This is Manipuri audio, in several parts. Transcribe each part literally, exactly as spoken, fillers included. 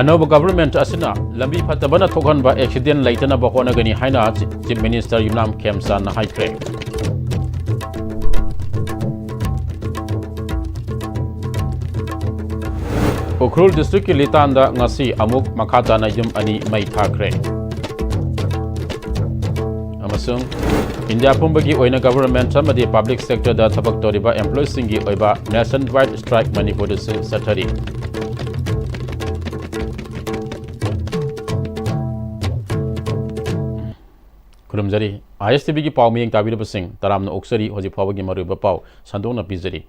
ꯑꯅꯧꯕ ꯒꯚꯔꯟꯃꯦꯟꯠ ꯑꯁꯤꯅ ꯂꯝꯕꯤ ꯐꯠꯇꯕꯅ ꯊꯣꯛꯍꯟꯕ ꯑꯦꯛꯁꯤꯗꯦꯟꯠ ꯂꯩꯇꯅꯕ ꯍꯣꯠꯅꯒꯅꯤ ꯍꯥꯏꯅ ꯆꯤ-, ꯆꯤꯐ ꯃꯤꯅꯤꯁꯇꯔ ꯌꯨꯝꯅꯥꯝ ꯈꯦꯝꯆꯥꯟꯅ ꯍꯥꯏꯈ꯭ꯔꯦ꯫ ꯎꯈ꯭ꯔꯨꯜ ꯗꯤꯁꯇ꯭ꯔꯤꯛꯀꯤ ꯂꯤꯇꯥꯟꯗ ꯉꯁꯤ ꯑꯃꯨꯛ ꯃꯈꯥ ꯇꯥꯅ ꯌꯨꯝ ꯑꯅꯤ ꯃꯩ ꯊꯥꯈ꯭ꯔꯦ꯫ ꯑꯃꯁꯨꯡ ꯏꯟꯗꯤꯌꯥ ꯄꯨꯝꯕꯒꯤ ꯑꯣꯏꯅ ꯒꯚꯔꯟꯃꯦꯟꯠ ꯑꯃꯗꯤ ꯄꯕ꯭ꯂꯤꯛ ꯁꯦꯛꯇꯔꯗ ꯊꯕꯛ ꯇꯧꯔꯤꯕ ꯑꯦꯝꯄ꯭ꯂꯣꯌꯤꯁꯤꯡꯒꯤ ꯑꯣꯏꯕ ꯅꯦꯁꯟ ꯋꯥꯏꯗ ꯁ꯭ꯇ꯭ꯔꯥꯏꯛ ꯃꯅꯤꯄꯨꯔꯗꯁꯨ ꯆꯠꯊꯔꯤ꯫ ꯈꯨꯔꯨꯝꯖꯔꯤ꯫ ꯑꯥꯏ ꯑꯦꯁ ꯇꯤ ꯚꯤꯒꯤ ꯄꯥꯎ ꯃꯤꯠꯌꯦꯡ ꯇꯥꯕꯤꯔꯕꯁꯤꯡ ꯇꯔꯥꯝꯅ ꯑꯣꯛꯆꯔꯤ꯫ ꯍꯧꯖꯤꯛ ꯐꯥꯎꯕꯒꯤ ꯃꯔꯨꯑꯣꯏꯕ ꯄꯥꯎ ꯁꯟꯗꯣꯛꯅ ꯄꯤꯖꯔꯤ꯫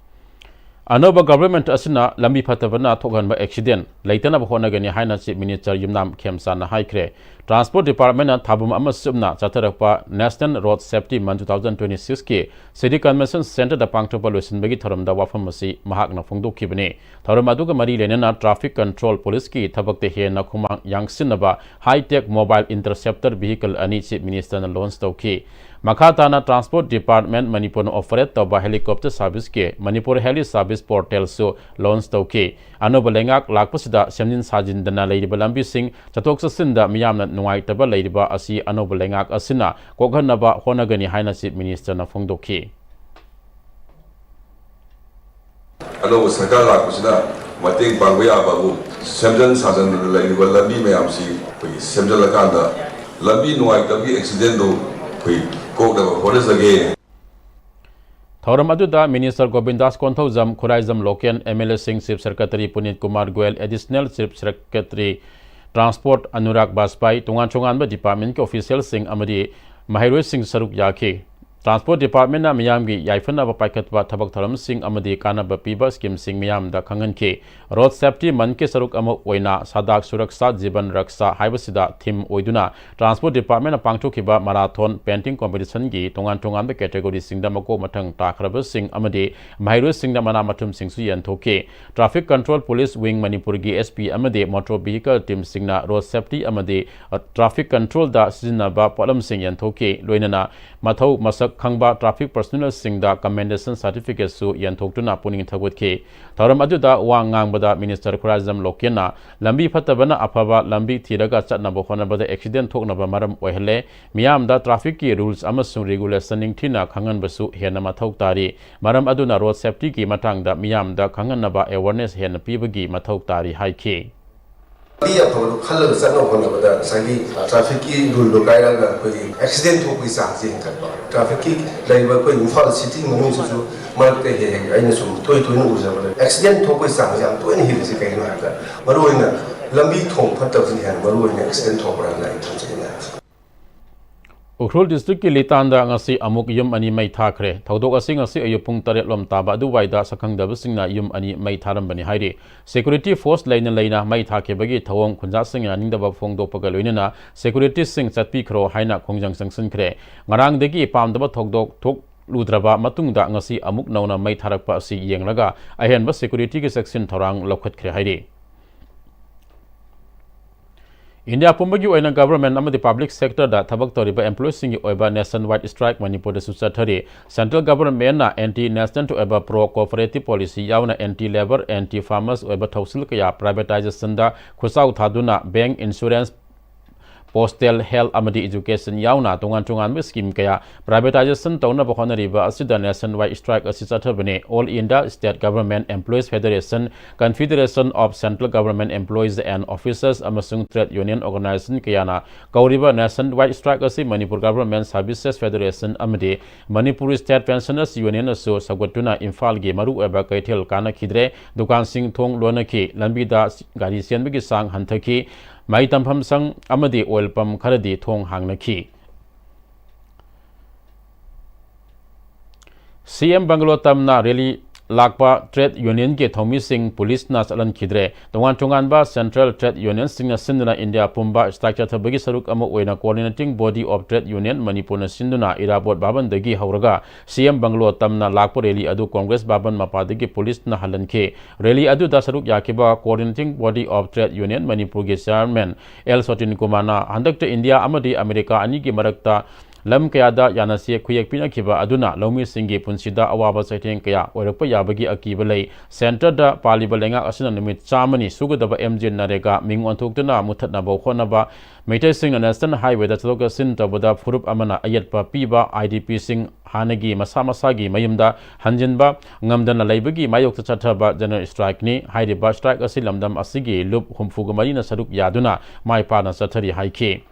ꯑꯅꯧꯕ ꯒꯚꯔꯟꯃꯦꯟꯠ ꯑꯁꯤꯅ ꯂꯝꯕꯤ ꯐꯠꯇꯕꯅ ꯊꯣꯛꯍꯟꯕ ꯑꯦꯛꯁꯤꯗꯦꯟꯠ ꯂꯩꯇꯅꯕ ꯍꯣꯠꯅꯒꯅꯤ ꯍꯥꯏꯅ ꯆꯤꯐ ꯃꯤꯅꯤꯁꯇꯔ ꯌꯨꯝꯅꯥꯝ ꯈꯦꯝꯆꯥꯟꯅ ꯍꯥꯏꯈ꯭ꯔꯦ꯫ ꯇ꯭ꯔꯥꯟꯁꯄꯣꯔꯠ ꯗꯤꯄꯥꯔꯠꯃꯦꯟꯠꯅ ꯊꯥꯕꯝ ꯑꯃ ꯆꯨꯞꯅ ꯆꯠꯊꯔꯛꯄ national road safety month two thousand twenty ꯁꯤꯛꯁꯀꯤ ꯁꯤꯇꯤ ꯀꯟꯚꯦꯟꯁꯟ ꯁꯦꯟꯇꯔꯗ ꯄꯥꯡꯊꯣꯛꯄ ꯂꯣꯏꯁꯤꯟꯕꯒꯤ ꯊꯧꯔꯝꯗ ꯋꯥꯐꯝ ꯑꯁꯤ ꯃꯍꯥꯛꯅ ꯐꯣꯡꯗꯣꯛꯈꯤꯕꯅꯤ꯫ ꯊꯧꯔꯝ ꯑꯗꯨꯒ ꯃꯔꯤ ꯂꯩꯅꯅ ꯇ꯭ꯔꯥꯐꯤꯛ ꯀꯟꯇ꯭ꯔꯣꯜ ꯄꯨꯂꯤꯁꯀꯤ ꯊꯕꯛꯇ ꯍꯦꯟꯅ ꯈꯨꯃꯥꯡ ꯌꯥꯡꯁꯤꯟꯅꯕ ꯍꯥꯏ-ꯇꯦꯛ ꯃꯣꯕꯥꯏꯜ ꯏꯟꯇꯔꯁꯦꯞꯇꯔ ꯚꯤꯍꯤꯀꯜ ꯑꯅꯤ ꯆꯤꯐ ꯃꯤꯅꯤꯁꯇꯔꯅ ꯂꯣꯟꯆ ꯇꯧꯈꯤ꯫ ꯃꯈꯥ ꯇꯥꯅ ꯇ꯭ꯔꯥꯟꯁꯄꯣꯔꯠ ꯗꯤꯄꯥꯔꯠꯃꯦꯟꯠ ꯃꯅꯤꯄꯨꯔꯅ ꯑꯣꯄꯔꯦꯠ ꯇꯧꯕ ꯍꯦꯂꯤꯀꯣꯞꯇꯔ ꯁꯥꯔꯚꯤꯁꯀꯤ ꯃꯅꯤꯄꯨꯔ ꯍꯦꯂꯤ ꯁꯥꯔꯚꯤꯁ ꯄꯣꯔꯇꯦꯜꯁꯨ ꯂꯣꯟꯆ ꯇꯧꯈꯤ꯫ ꯑꯅꯧꯕ ꯂꯩꯉꯥꯛ ꯂꯥꯛꯄꯁꯤꯗ ꯁꯦꯝꯖꯤꯟ ꯁꯥꯖꯤꯟꯗꯅ ꯂꯩꯔꯤꯕ ꯂꯝꯕꯤꯁꯤꯡ, ꯆꯠꯊꯣꯛ ꯆꯠꯁꯤꯟꯗ ꯃꯤꯌꯥꯝꯅ ꯅꯨꯡꯉꯥꯏꯇꯕ ꯂꯩꯔꯤꯕ ꯑꯁꯤ ꯑꯅꯧꯕ ꯂꯩꯉꯥꯛ ꯑꯁꯤꯅ ꯀꯣꯛꯍꯟꯅꯕ ꯍꯣꯠꯅꯒꯅꯤ ꯍꯥꯏꯅ ꯆꯤꯐ ꯃꯤꯅꯤꯁꯇꯔꯅ ꯐꯣꯡꯗꯣꯛꯈꯤ꯫ ꯑꯅꯧꯕ ꯁꯔꯀꯥꯔ ꯂꯥꯛꯄꯁꯤꯅ ꯃꯇꯦꯡ ꯄꯥꯡꯕ ꯌꯥꯕꯕꯨ ꯁꯦꯝꯖꯤꯟ ꯁꯥꯖꯤꯟꯗꯅ ꯂꯩꯔꯤꯕ ꯂꯝꯕꯤ ꯃꯌꯥꯝꯁꯤ ꯑꯩꯈꯣꯏꯒꯤ ꯁꯦꯝꯖꯤꯜꯂꯀꯥꯟꯗ ꯂꯝꯕꯤ ꯅꯨꯡꯉꯥꯏꯇꯕꯒꯤ ꯑꯦꯛꯁꯤꯗꯦꯟꯗꯨ ꯑꯩꯈꯣꯏ ꯀꯣꯛꯅꯕ ꯍꯣꯠꯅꯖꯒꯦ꯫ ꯊꯧꯔꯝ ꯑꯗꯨꯗ minister Govindas Konthoujam, Khuraijam Loken M L ꯑꯦꯁꯤꯡ, chief secretary Punit Kumar Goyal, additional chief secretary transport Anurag Bajpai, ꯇꯣꯉꯥꯟ ꯇꯣꯉꯥꯟꯕ ꯗꯤꯄꯥꯔꯠꯃꯦꯟꯠꯀꯤ ꯑꯣꯐꯤꯁꯤꯌꯦꯜꯁꯤꯡ ꯑꯃꯗꯤ ꯃꯍꯩꯔꯣꯏꯁꯤꯡ ꯁꯔꯨꯛ ꯌꯥꯈꯤ꯫ ꯇ꯭ꯔꯥꯟꯁꯄꯣꯔꯠ ꯗꯤꯄꯥꯔꯠꯃꯦꯟꯠꯅ ꯃꯤꯌꯥꯝꯒꯤ ꯌꯥꯏꯐꯅꯕ ꯄꯥꯏꯈꯠꯄ ꯊꯕꯛ ꯊꯧꯔꯝꯁꯤꯡ ꯑꯃꯗꯤ ꯀꯥꯟꯅꯕ ꯄꯤꯕ ꯁ꯭ꯀꯤꯝꯁꯤꯡ ꯃꯤꯌꯥꯝꯗ ꯈꯪꯍꯟꯈꯤ꯫ ꯔꯣꯗ ꯁꯦꯐꯇꯤ ꯃꯟꯊꯀꯤ ꯁꯔꯨꯛ ꯑꯃ ꯑꯣꯏꯅ ꯁꯗꯥꯛ ꯁꯨꯔꯛꯁꯥ ꯖꯤꯕꯟ ꯔꯛꯁꯥ ꯍꯥꯏꯕꯁꯤꯗ ꯊꯤꯝ ꯑꯣꯏꯗꯨꯅ ꯇ꯭ꯔꯥꯟꯁꯄꯣꯔꯠ ꯗꯤꯄꯥꯔꯠꯃꯦꯟꯠꯅ ꯄꯥꯡꯊꯣꯛꯈꯤꯕ ꯃꯔꯥꯊꯣꯟ ꯄꯦꯟꯇꯤꯡ ꯀꯣꯝꯄꯤꯇꯤꯁꯟꯒꯤ ꯇꯣꯉꯥꯟ ꯇꯣꯉꯥꯟꯕ ꯀꯦꯇꯦꯒꯣꯔꯤꯁꯤꯡꯗ ꯃꯀꯣꯛ ꯃꯊꯪ ꯇꯥꯈ꯭ꯔꯕꯁꯤꯡ ꯑꯃꯗꯤ ꯃꯍꯩꯔꯣꯏꯁꯤꯡꯗ ꯃꯅꯥ ꯃꯊꯨꯝꯁꯤꯡꯁꯨ ꯌꯦꯟꯊꯣꯛꯈꯤ꯫ ꯇ꯭ꯔꯥꯐꯤꯛ ꯀꯟꯇ꯭ꯔꯣꯜ ꯄꯨꯂꯤꯁ ꯋꯤꯡ ꯃꯅꯤꯄꯨꯔꯒꯤ ꯑꯦꯁ ꯄꯤ ꯑꯃꯗꯤ ꯃꯣꯇꯣꯔ ꯚꯤꯍꯤꯀꯜ ꯇꯤꯝꯁꯤꯡꯅ ꯔꯣꯗ ꯁꯦꯐꯇꯤ ꯑꯃꯗꯤ, ꯑ, ꯇ꯭ꯔꯥꯐꯤꯛ ꯀꯟꯇ꯭ꯔꯣꯜꯗ ꯁꯤꯖꯤꯟꯅꯕ ꯄꯣꯠꯂꯝꯁꯤꯡ ꯌꯦꯟꯊꯣꯛꯈꯤ꯫ ꯂꯣꯏꯅꯅ ꯃꯊꯧ ꯃꯁꯛ ꯈꯪꯕ traffic personnelꯁꯤꯡꯗ commendation certificateꯁꯨ ꯌꯦꯟꯊꯣꯛꯇꯨꯅ ꯄꯨꯛꯅꯤꯡ ꯊꯧꯒꯠꯈꯤ꯫ ꯊꯧꯔꯝ ꯑꯗꯨꯗ ꯋꯥ ꯉꯥꯡꯕꯗ Minister ꯈꯨꯔꯥꯏꯖꯝ ꯂꯣꯀꯦꯟꯅ ꯂꯝꯕꯤ ꯐꯠꯇꯕꯅ ꯑꯐꯕ ꯂꯝꯕꯤ ꯊꯤꯔꯒ ꯆꯠꯅꯕ ꯍꯣꯠꯅꯕꯗ accident ꯊꯣꯛꯅꯕ ꯃꯔꯝ ꯑꯣꯏꯍꯜꯂꯦ꯫ ꯃꯤꯌꯥꯝꯗ trafficꯀꯤ rules ꯑꯃꯁꯨꯡ regulation ꯅꯤꯡꯊꯤꯅ ꯈꯪꯍꯟꯕꯁꯨ ꯍꯦꯟꯅ ꯃꯊꯧ ꯇꯥꯔꯤ꯫ ꯃꯔꯝ ꯑꯗꯨꯅ road safetyꯒꯤ ꯃꯇꯥꯡꯗ ꯃꯤꯌꯥꯝꯗ ꯈꯪꯍꯟꯅꯕ awareness ꯍꯦꯟꯅ ꯄꯤꯕꯒꯤ ꯃꯊꯧ ꯇꯥꯔꯤ ꯍꯥꯏꯈꯤ꯫ ꯂꯝꯕꯤ ꯑꯐꯕꯗꯨ ꯈꯜꯂꯒ ꯆꯠꯅꯕ ꯍꯣꯠꯅꯕꯗ ꯉꯁꯥꯏꯒꯤ trafficꯀꯤ ruleꯗꯨ ꯀꯥꯏꯔꯒ ꯑꯩꯈꯣꯏꯒꯤ accident ꯊꯣꯛꯄꯒꯤ ꯆꯥꯡꯁꯤ ꯍꯦꯟꯒꯠꯄ, trafficꯀꯤ ꯂꯩꯔꯤꯕ ꯑꯩꯈꯣꯏ ꯏꯝꯐꯥꯜ city ꯃꯅꯨꯡꯁꯤꯁꯨ ꯃꯔꯛꯇ ꯍꯦꯛ ꯍꯦꯛ ꯑꯩꯅ ꯁꯨꯝ ꯇꯣꯏ ꯇꯣꯏꯅ ꯎꯖꯕꯗ accident ꯊꯣꯛꯄꯒꯤ ꯆꯥꯡꯁꯤ ꯌꯥꯝ ꯇꯣꯏꯅ ꯍꯦꯜꯂꯤꯁꯤ ꯀꯩꯒꯤꯅꯣ ꯍꯥꯏꯕꯗ ꯃꯔꯨꯑꯣꯏꯅ ꯂꯝꯕꯤ ꯊꯣꯡ ꯐꯠꯇꯕꯁꯤꯅ ꯍꯦꯟꯅ ꯃꯔꯨꯑꯣꯏꯅ accident ꯊꯣꯛꯄ꯭ꯔꯥꯅ ꯑꯩ ꯊꯝꯖꯅꯤꯡꯉꯤ꯫ ꯎꯈ꯭ꯔꯨꯜ districtꯀꯤ ꯂꯤꯇꯥꯟꯗ ꯉꯁꯤ ꯑꯃꯨꯛ ꯌꯨꯝ ꯑꯅꯤ ꯃꯩ ꯊꯥꯈ꯭ꯔꯦ꯫ ꯊꯧꯗꯣꯛ ꯑꯁꯤ ꯉꯁꯤ ꯑꯌꯨꯛ ꯄꯨꯡ ꯇꯔꯦꯠ ꯂꯣꯝ ꯇꯥꯕ ꯑꯗꯨꯋꯥꯏꯗ ꯁꯛꯈꯪꯗꯕꯁꯤꯡꯅ ꯌꯨꯝ ꯑꯅꯤ ꯃꯩ ꯊꯥꯔꯝꯕꯅꯤ ꯍꯥꯏꯔꯤ꯫ Security force ꯂꯩꯅ ꯂꯩꯅ ꯃꯩ ꯊꯥꯈꯤꯕꯒꯤ ꯊꯧꯑꯣꯡ ꯈꯨꯟꯖꯥꯁꯤꯡꯅ ꯌꯥꯅꯤꯡꯗꯕ ꯐꯣꯡꯗꯣꯛꯄꯒ ꯂꯣꯏꯅꯅ securityꯁꯤꯡ ꯆꯠꯄꯤꯈ꯭ꯔꯣ ꯍꯥꯏꯅ ꯈꯣꯡꯖꯪ ꯆꯪꯁꯤꯟꯈ꯭ꯔꯦ꯫ ꯉꯔꯥꯡꯗꯒꯤ ꯄꯥꯝꯗꯕ ꯊꯧꯗꯣꯛ ꯊꯣꯛꯂꯨꯗ꯭ꯔꯕ ꯃꯇꯨꯡꯗ ꯉꯁꯤ ꯑꯃꯨꯛ ꯅꯧꯅ ꯃꯩ ꯊꯥꯔꯛꯄ ꯑꯁꯤ ꯌꯦꯡꯂꯒ ꯑꯍꯦꯟꯕ securityꯒꯤ ꯆꯦꯛꯁꯤꯟ ꯊꯧꯔꯥꯡ ꯂꯧꯈꯠꯈ꯭ꯔꯦ ꯍꯥꯏꯔꯤ꯫ ꯏꯟꯗꯤꯌꯥ ꯄꯨꯝꯕꯒꯤ ꯑꯣꯏꯅ government ꯑꯃꯗꯤ public sectorꯗ ꯊꯕꯛ ꯇꯧꯔꯤꯕ employeeꯁꯤꯡꯒꯤ ꯑꯣꯏꯕ nationwide strike ꯃꯅꯤꯄꯨꯔꯗꯁꯨ ꯆꯠꯊꯔꯤ꯫ Central governmentꯅ anti nationalꯇ ꯑꯣꯏꯕ pro cooperative policy ꯌꯥꯎꯅ anti labour, anti farmers ꯑꯣꯏꯕ ꯊꯧꯁꯤꯜ ꯀꯌꯥ privatizationꯗ ꯈꯨꯠꯆꯥꯎ ꯊꯥꯗꯨꯅ bank, insurance, postal, health ꯑꯃꯗꯤ education ꯌꯥꯎꯅ ꯇꯣꯉꯥꯟ ꯇꯣꯉꯥꯟꯕ scheme ꯀꯌꯥ privatization ꯇꯧꯅꯕ ꯍꯣꯠꯅꯔꯤꯕ ꯑꯁꯤꯗ nationwide strike ꯑꯁꯤ ꯆꯠꯊꯕꯅꯤ꯫ All India State Government Employees Federation, Confederation of Central Government Employees and Officers ꯑꯃꯁꯨꯡ trade union organization ꯀꯌꯥꯅ ꯀꯧꯔꯤꯕ nationwide strike ꯑꯁꯤ Manipur Government Services Federation ꯑꯃꯗꯤ Manipur State Pensioners Unionꯅꯁꯨ ꯁꯧꯒꯠꯇꯨꯅ ꯏꯝꯐꯥꯜꯒꯤ ꯃꯔꯨꯑꯣꯏꯕ ꯀꯩꯊꯦꯜ ꯀꯥꯅꯈꯤꯗ꯭ꯔꯦ꯫ ꯗꯨꯀꯥꯟꯁꯤꯡ ꯊꯣꯡ ꯂꯣꯟꯅꯈꯤ꯫ ꯂꯝꯕꯤꯗ ꯒꯥꯔꯤ ꯆꯦꯟꯕꯒꯤ ꯆꯥꯡ ꯍꯟꯊꯈꯤ꯫ ꯃꯍꯩ ꯇꯝꯐꯝ ꯁꯪ ꯑꯃꯗꯤ oil pump ꯈꯔꯗꯤ ꯊꯣꯡ ꯍꯥꯡꯅꯈꯤ꯫ CM Bungalow ꯇꯝꯅ rally ꯂꯥꯛꯄ trade unionꯒꯤ ꯊꯧꯃꯤꯁꯤꯡ policeꯅ ꯆꯠꯍꯟꯈꯤꯗ꯭ꯔꯦ꯫ ꯇꯣꯉꯥꯟ ꯇꯣꯉꯥꯟꯕ central trade unionꯁꯤꯡꯅ ꯁꯤꯟꯗꯨꯅ ꯏꯟꯗꯤꯌꯥ ꯄꯨꯝꯕ strike ꯆꯠꯊꯕꯒꯤ ꯁꯔꯨꯛ ꯑꯃ ꯑꯣꯏꯅ Coordinating Body of Trade Union ꯃꯅꯤꯄꯨꯔꯅ ꯁꯤꯟꯗꯨꯅ ꯏꯔꯥꯕꯣꯠ ꯚꯕꯟꯗꯒꯤ ꯍꯧꯔꯒ CM Bungalow ꯇꯝꯅ ꯂꯥꯛꯄ rally ꯑꯗꯨ ꯀꯣꯡꯒ꯭ꯔꯦꯁ ꯚꯕꯟ ꯃꯄꯥꯗꯒꯤ policeꯅ ꯍꯜꯍꯟꯈꯤ꯫ Rally ꯑꯗꯨꯗ ꯁꯔꯨꯛ ꯌꯥꯈꯤꯕ Coordinating Body of Trade Union ꯃꯅꯤꯄꯨꯔꯒꯤ chairman ꯑꯦꯜ ꯁꯣꯇꯤꯟ ꯀꯨꯃꯥꯔꯅ ꯍꯟꯗꯛꯇ ꯏꯟꯗꯤꯌꯥ ꯑꯃꯗꯤ ꯑꯃꯦꯔꯤꯀꯥ ꯑꯅꯤꯒꯤ ꯃꯔꯛꯇ ꯂꯝ ꯀꯌꯥꯗ ꯌꯥꯅꯁꯦ ꯈꯨꯌꯦꯛ ꯄꯤꯅꯈꯤꯕ ꯑꯗꯨꯅ ꯂꯧꯃꯤꯁꯤꯡꯒꯤ ꯄꯨꯟꯁꯤꯗ ꯑꯋꯥꯕ ꯆꯩꯊꯦꯡ ꯀꯌꯥ ꯑꯣꯏꯔꯛꯄ ꯌꯥꯕꯒꯤ ꯑꯀꯤꯕ ꯂꯩ꯫ ꯁꯦꯟꯇꯔꯗ ꯄꯥꯜꯂꯤꯕ ꯂꯩꯉꯥꯛ ꯑꯁꯤꯅ ꯅꯨꯃꯤꯠ ꯆꯥꯝꯃꯅꯤ ꯁꯨꯒꯗꯕ ꯑꯦꯝ ꯖꯤ ꯅꯔꯦꯒꯥ ꯃꯤꯡ ꯑꯣꯟꯊꯣꯛꯇꯨꯅ ꯃꯨꯊꯠꯅꯕ ꯍꯣꯠꯅꯕ, ꯃꯩꯇꯩꯁꯤꯡꯅ ꯅꯦꯁꯅꯦꯜ ꯍꯥꯏꯋꯦꯗ ꯆꯠꯊꯣꯛ ꯆꯠꯁꯤꯟ ꯇꯧꯕꯗ ꯐꯨꯔꯨꯞ ꯑꯃꯅ ꯑꯌꯦꯠꯄ ꯄꯤꯕ, ꯑꯥꯏ ꯗꯤ ꯄꯤꯁꯤꯡ ꯍꯥꯟꯅꯒꯤ ꯃꯁꯥ ꯃꯁꯥꯒꯤ ꯃꯌꯨꯝꯗ ꯍꯟꯖꯤꯟꯕ ꯉꯝꯗꯅ ꯂꯩꯕꯒꯤ ꯃꯥꯌꯣꯛꯇ ꯆꯠꯊꯕ ꯖꯦꯅꯔꯦꯜ ꯁ꯭ꯇ꯭ꯔꯥꯏꯛꯅꯤ꯫ ꯍꯥꯏꯔꯤꯕ ꯁ꯭ꯇ꯭ꯔꯥꯏꯛ ꯑꯁꯤ ꯂꯝꯗꯝ ꯑꯁꯤꯒꯤ ꯂꯨꯞ ꯍꯨꯝꯐꯨꯒ ꯃꯔꯤꯅ ꯁꯔꯨꯛ ꯌꯥꯗꯨꯅ ꯃꯥꯏ ꯄꯥꯛꯅ ꯆꯠꯊꯔꯤ ꯍꯥꯏꯈꯤ꯫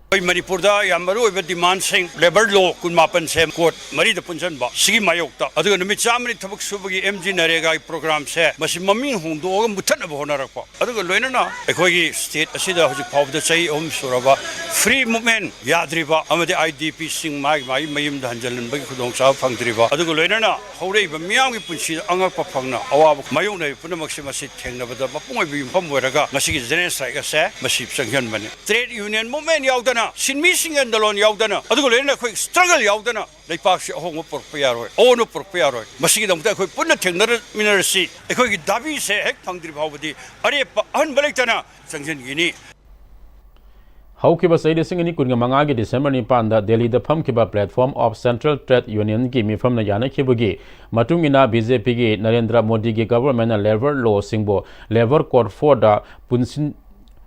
ꯑꯩꯈꯣꯏ ꯃꯅꯤꯄꯨꯔꯗ ꯌꯥꯝ ꯃꯔꯨ ꯑꯣꯏꯕ ꯗꯤꯃꯥꯟꯁꯤꯡ, ꯂꯦꯕꯔ ꯂꯣ ꯀꯨꯟꯃꯥꯄꯟꯁꯦ ꯀꯣꯔꯠ ꯃꯔꯤꯗ ꯄꯨꯟꯁꯤꯟꯕ, ꯁꯤꯒꯤ ꯃꯥꯌꯣꯛꯇ, ꯑꯗꯨꯒ ꯅꯨꯃꯤꯠ ꯆꯥꯝꯃꯅꯤ ꯊꯕꯛ ꯁꯨꯕꯒꯤ ꯑꯦꯝ ꯖꯤ ꯅꯔꯦꯒꯥꯒꯤ ꯄ꯭ꯔꯣꯒ꯭ꯔꯥꯝꯁꯦ ꯃꯁꯤ ꯃꯃꯤꯡ ꯍꯣꯡꯗꯣꯛꯑꯒ ꯃꯨꯊꯠꯅꯕ ꯍꯣꯠꯅꯔꯛꯄ, ꯑꯗꯨꯒ ꯂꯣꯏꯅꯅ ꯑꯩꯈꯣꯏꯒꯤ ꯁ꯭ꯇꯦꯠ ꯑꯁꯤꯗ ꯍꯧꯖꯤꯛ ꯐꯥꯎꯕꯗ ꯆꯍꯤ ꯑꯍꯨꯝ ꯁꯨꯔꯕ ꯐ꯭ꯔꯤ ꯃꯨꯚꯃꯦꯟ ꯌꯥꯗ꯭ꯔꯤꯕ ꯑꯃꯗꯤ ꯑꯥꯏ ꯗꯤ ꯄꯤꯁꯤꯡ ꯃꯥꯒꯤ ꯃꯥꯒꯤ ꯃꯌꯨꯝꯗ ꯍꯟꯖꯤꯜꯍꯟꯕꯒꯤ ꯈꯨꯗꯣꯡꯆꯥꯕ ꯐꯪꯗ꯭ꯔꯤꯕ, ꯑꯗꯨꯒ ꯂꯣꯏꯅꯅ ꯍꯧꯔꯛꯏꯕ ꯃꯤꯌꯥꯝꯒꯤ ꯄꯨꯟꯁꯤꯗ ꯑꯉꯛꯄ ꯐꯪꯅ ꯑꯋꯥꯕ ꯃꯥꯌꯣꯛꯅꯔꯤꯕ ꯄꯨꯝꯅꯃꯛꯁꯦ ꯃꯁꯤ ꯊꯦꯡꯅꯕꯗ ꯃꯄꯨꯡ ꯑꯣꯏꯕ ꯌꯨꯝꯐꯝ ꯑꯣꯏꯔꯒ ꯉꯁꯤꯒꯤ ꯖꯦꯅꯔꯦꯜ ꯁ꯭ꯇ꯭ꯔꯥꯏꯛ ꯑꯁꯦ ꯃꯁꯤ ꯆꯪꯁꯤꯟꯕꯅꯤ꯫ ꯇ꯭ꯔꯦꯗ ꯌꯨꯅꯤꯌꯟ ꯃꯨꯚꯃꯦꯟ ꯌꯥꯎꯗꯅ, ꯁꯤꯟꯃꯤꯁꯤꯡ ꯑꯥꯟꯗꯣꯂꯟ ꯌꯥꯎꯗꯅ, ꯑꯗꯨꯒ ꯂꯣꯏꯅꯅ ꯑꯩꯈꯣꯏ ꯁ꯭ꯇ꯭ꯔꯒꯜ ꯌꯥꯎꯗꯅ ꯂꯩꯄꯥꯛꯁꯤ ꯑꯍꯣꯡꯕ ꯄꯨꯔꯛꯄ ꯌꯥꯔꯣꯏ, ꯑꯑꯣꯟꯕ ꯄꯨꯔꯛꯄ ꯌꯥꯔꯣꯏ꯫ ꯃꯁꯤꯒꯤꯗꯃꯛꯇ ꯑꯩꯈꯣꯏ ꯄꯨꯟꯅ ꯊꯦꯡꯅꯔꯃꯤꯟꯅꯔꯁꯤ꯫ ꯑꯩꯈꯣꯏꯒꯤ ꯗꯥꯕꯤꯁꯦ ꯍꯦꯛ ꯐꯪꯗ꯭ꯔꯤ ꯐꯥꯎꯕꯗꯤ ꯑꯔꯦꯞꯄ ꯑꯍꯟꯕ ꯂꯩꯇꯅ ꯆꯪꯁꯤꯟꯈꯤꯅꯤ꯫ ꯍꯧꯈꯤꯕ ꯆꯍꯤ ꯂꯤꯁꯤꯡ ꯑꯅꯤ ꯀꯨꯟꯒ ꯃꯉꯥꯒꯤ ꯗꯤꯁꯦꯝꯕꯔ ꯅꯤꯄꯥꯟꯗ ꯗꯦꯜꯂꯤꯗ ꯐꯝꯈꯤꯕ Platform of Central Trade Unionꯒꯤ ꯃꯤꯐꯝꯅ ꯌꯥꯅꯈꯤꯕꯒꯤ ꯃꯇꯨꯡ ꯏꯟꯅ, ꯕꯤ ꯖꯦ ꯄꯤꯒꯤ ꯅꯔꯦꯟꯗ꯭ꯔ ꯃꯣꯗꯤꯒꯤ ꯒꯚꯔꯟꯃꯦꯟꯠꯅ ꯂꯦꯕꯔ ꯂꯣꯁꯤꯡꯕꯨ ꯂꯦꯕꯔ ꯀꯣꯗ ꯐꯣꯔꯗ ꯄꯨꯟꯁꯤꯟ-,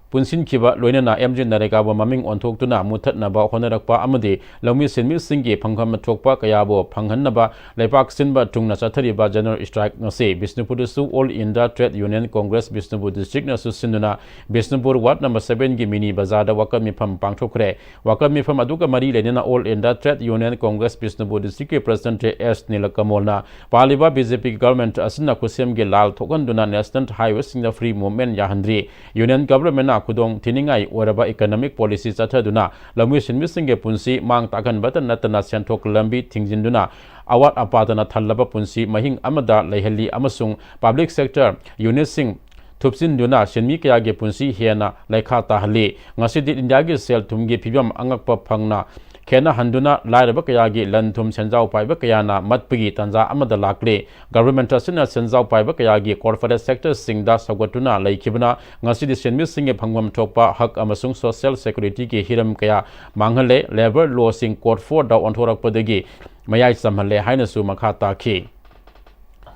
ꯄꯨꯟꯁꯤꯟꯈꯤꯕ, ꯂꯣꯏꯅꯅ ꯑꯦꯝ ꯖꯤ ꯅꯔꯦꯒꯥꯕꯨ ꯃꯃꯤꯡ ꯑꯣꯟꯊꯣꯛꯇꯨꯅ ꯃꯨꯊꯠꯅꯕ ꯍꯣꯠꯅꯔꯛꯄ ꯑꯃꯗꯤ ꯂꯧꯃꯤ ꯁꯤꯟꯃꯤꯁꯤꯡꯒꯤ ꯐꯪꯐꯝ ꯊꯣꯛꯄ ꯀꯌꯥꯕꯨ ꯐꯪꯍꯟꯅꯕ ꯂꯩꯄꯥꯛ ꯁꯤꯟꯕ ꯊꯨꯡꯅ ꯆꯠꯊꯔꯤꯕ ꯖꯦꯅꯔꯦꯜ ꯁ꯭ꯇ꯭ꯔꯥꯏꯛ ꯉꯁꯤ ꯕꯤꯁꯅꯨꯄꯨꯔꯗꯁꯨ All India Trade Union Congress Bishnupur ꯗꯤꯁꯇ꯭ꯔꯤꯛꯅꯁꯨ ꯁꯤꯟꯗꯨꯅ ꯕꯤꯁꯅꯨꯄꯨꯔ ꯋꯥꯔꯗ ꯅꯝꯕꯔ ꯁꯚꯦꯟꯒꯤ ꯃꯤꯅꯤ ꯕꯖꯥꯔꯗ ꯋꯥꯀꯠ ꯃꯤꯐꯝ ꯄꯥꯡꯊꯣꯛꯈ꯭ꯔꯦ꯫ ꯋꯥꯀꯠ ꯃꯤꯐꯝ ꯑꯗꯨꯒ ꯃꯔꯤ ꯂꯩꯅꯅ All India Trade Union Congress Bishnupur ꯗꯤꯁꯇ꯭ꯔꯤꯛꯀꯤ ꯄ꯭ꯔꯦꯁꯤꯗꯦꯟꯠ ꯑꯦꯁ ꯅꯤꯂꯀꯃꯣꯜꯅ ꯄꯥꯜꯂꯤꯕ ꯕꯤ ꯖꯦ ꯄꯤ ꯒꯚꯔꯟꯃꯦꯟꯠ ꯑꯁꯤꯅ ꯈꯨꯠꯁꯦꯝꯒꯤ ꯂꯥꯜ ꯊꯣꯛꯍꯟꯗꯨꯅ ꯅꯦꯁꯅꯦꯜ ꯍꯥꯏꯋꯦꯁꯤꯡꯗ ꯐ꯭ꯔꯤ ꯃꯨꯚꯃꯦꯟꯠ ꯌꯥꯍꯟꯗ꯭ꯔꯤ꯫ ꯌꯨꯅꯤꯌꯟ ꯒꯚꯔꯟꯃꯦꯟꯠꯅ ꯈꯨꯗꯣꯡ ꯊꯤꯅꯤꯡꯉꯥꯏ ꯑꯣꯏꯔꯕ ꯏꯀꯣꯅꯣꯃꯤꯛ ꯄꯣꯂꯤꯁꯤ ꯆꯠꯊꯗꯨꯅ ꯂꯧꯃꯤ ꯁꯤꯟꯃꯤꯁꯤꯡꯒꯤ ꯄꯨꯟꯁꯤ ꯃꯥꯡ ꯇꯥꯛꯍꯟꯕꯇ ꯅꯠꯇꯅ ꯁꯦꯟꯊꯣꯛ ꯂꯝꯕꯤ ꯊꯤꯡꯖꯤꯟꯗꯨꯅ ꯑꯋꯥꯠ ꯑꯄꯥꯗꯅ ꯊꯜꯂꯕ ꯄꯨꯟꯁꯤ ꯃꯍꯤꯡ ꯑꯃꯗ ꯂꯩꯍꯜꯂꯤ ꯑꯃꯁꯨꯡ ꯄꯕ꯭ꯂꯤꯛ ꯁꯦꯛꯇꯔ ꯌꯨꯅꯤꯠꯁꯤꯡ ꯊꯨꯞꯆꯤꯟꯗꯨꯅ ꯁꯤꯟꯃꯤ ꯀꯌꯥꯒꯤ ꯄꯨꯟꯁꯤ ꯍꯦꯟꯅ ꯂꯩꯈꯥ ꯇꯥꯍꯜꯂꯤ꯫ ꯉꯁꯤꯗꯤ ꯏꯟꯗꯤꯌꯥꯒꯤ ꯁꯦꯜ ꯊꯨꯝꯒꯤ ꯐꯤꯕꯝ ꯑꯉꯛꯄ ꯐꯪꯅ ꯈꯦꯠꯅꯍꯟꯗꯨꯅ ꯂꯥꯏꯔꯕ ꯀꯌꯥꯒꯤ ꯂꯟ ꯊꯨꯝ ꯁꯦꯟꯖꯥꯎ ꯄꯥꯏꯕ ꯀꯌꯥꯅ ꯃꯠꯄꯒꯤ ꯇꯥꯟꯖꯥ ꯑꯃꯗ ꯂꯥꯛꯂꯦ꯫ Government ꯑꯁꯤꯅ ꯁꯦꯟꯖꯥꯎ ꯄꯥꯏꯕ ꯀꯌꯥꯒꯤ corporate sector ꯁꯤꯡꯗ ꯁꯧꯒꯠꯇꯨꯅ ꯂꯩꯈꯤꯕꯅ ꯉꯁꯤꯗꯤ ꯁꯦꯟꯃꯤꯁꯤꯡꯒꯤ ꯐꯪꯐꯝ ꯊꯣꯛꯄ ꯍꯛ ꯑꯃꯁꯨꯡ social security ꯒꯤ ꯍꯤꯔꯝ ꯀꯌꯥ ꯃꯥꯡꯍꯜꯂꯦ꯫ Labour law ꯁꯤꯡ code four ꯗ ꯑꯣꯟꯊꯣꯔꯛꯄꯗꯒꯤ ꯃꯌꯥꯏ ꯆꯝꯍꯜꯂꯦ ꯍꯥꯏꯅꯁꯨ ꯃꯈꯥ ꯇꯥꯈꯤ꯫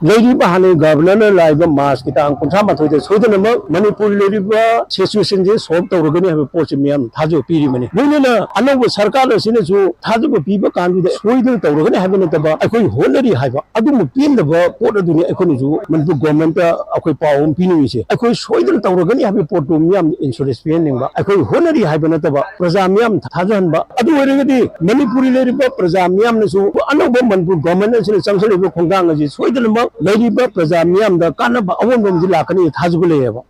ꯂꯩꯔꯤꯕ ꯍꯥꯟꯅꯒꯤ Governor ꯅ ꯂꯥꯛꯏꯕ March ꯀꯤ ꯇꯥꯡ ꯀꯨꯟꯊ꯭ꯔꯥ ꯃꯥꯊꯣꯏꯗ ꯁꯣꯏꯗꯅꯃꯛ ꯃꯅꯤꯄꯨꯔꯒꯤ ꯂꯩꯔꯤꯕ situation ꯁꯦ solve ꯇꯧꯔꯒꯅꯤ ꯍꯥꯏꯕ ꯄꯣꯠꯁꯤ ꯃꯤꯌꯥꯝ ꯊꯥꯖꯕ ꯄꯤꯔꯤꯕꯅꯤ꯫ ꯂꯣꯏꯅꯅ ꯑꯅꯧꯕ ꯁꯔꯀꯥꯔ ꯑꯁꯤꯅꯁꯨ ꯊꯥꯖꯕ ꯄꯤꯕ ꯀꯥꯟꯗꯨꯗ ꯁꯣꯏꯗꯅ ꯇꯧꯔꯒꯅꯤ ꯍꯥꯏꯕ ꯅꯠꯇꯕ, ꯑꯩꯈꯣꯏ ꯍꯣꯠꯅꯔꯤ ꯍꯥꯏꯕ ꯑꯗꯨꯝꯕ ꯄꯦꯟꯗꯕ ꯄꯣꯠ ꯑꯗꯨꯅꯤ ꯑꯩꯈꯣꯏꯅꯁꯨ ꯃꯅꯤꯄꯨꯔ government ꯇ ꯑꯩꯈꯣꯏ ꯄꯥꯎ ꯑꯃ ꯄꯤꯅꯤꯡꯉꯤꯁꯦ꯫ ꯑꯩꯈꯣꯏ ꯁꯣꯏꯗꯅ ꯇꯧꯔꯒꯅꯤ ꯍꯥꯏꯕ ꯄꯣꯠꯇꯨ ꯃꯤꯌꯥꯝꯗ assurance ꯄꯤꯍꯟꯅꯤꯡꯕ, ꯑꯩꯈꯣꯏ ꯍꯣꯠꯅꯔꯤ ꯍꯥꯏꯕ ꯅꯠꯇꯕ, ꯄ꯭ꯔꯖꯥ ꯃꯤꯌꯥꯝ ꯊꯥꯖꯍꯟꯕ꯫ ꯑꯗꯨ ꯑꯣꯏꯔꯒꯗꯤ ꯃꯅꯤꯄꯨꯔꯒꯤ ꯂꯩꯔꯤꯕ ꯄ꯭ꯔꯖꯥ ꯃꯤꯌꯥꯝꯅꯁꯨ ꯑꯅꯧꯕ ꯃꯅꯤꯄꯨꯔ government ꯑꯁꯤꯅ ꯆꯪꯁꯤꯜꯂꯤꯕ ꯈꯣꯡꯊꯥꯡ ꯑꯁꯤ ꯁꯣꯏꯗꯅꯃꯛ ꯂꯩꯔꯤꯕ ꯄ꯭ꯔꯖꯥ ꯃꯤꯌꯥꯝꯗ ꯀꯥꯟꯅꯕ ꯑꯑꯣꯟꯕ ꯑꯃꯗꯤ ꯂꯥꯛꯀꯅꯤ ꯊꯥꯖꯕ ꯂꯩꯌꯦꯕ꯫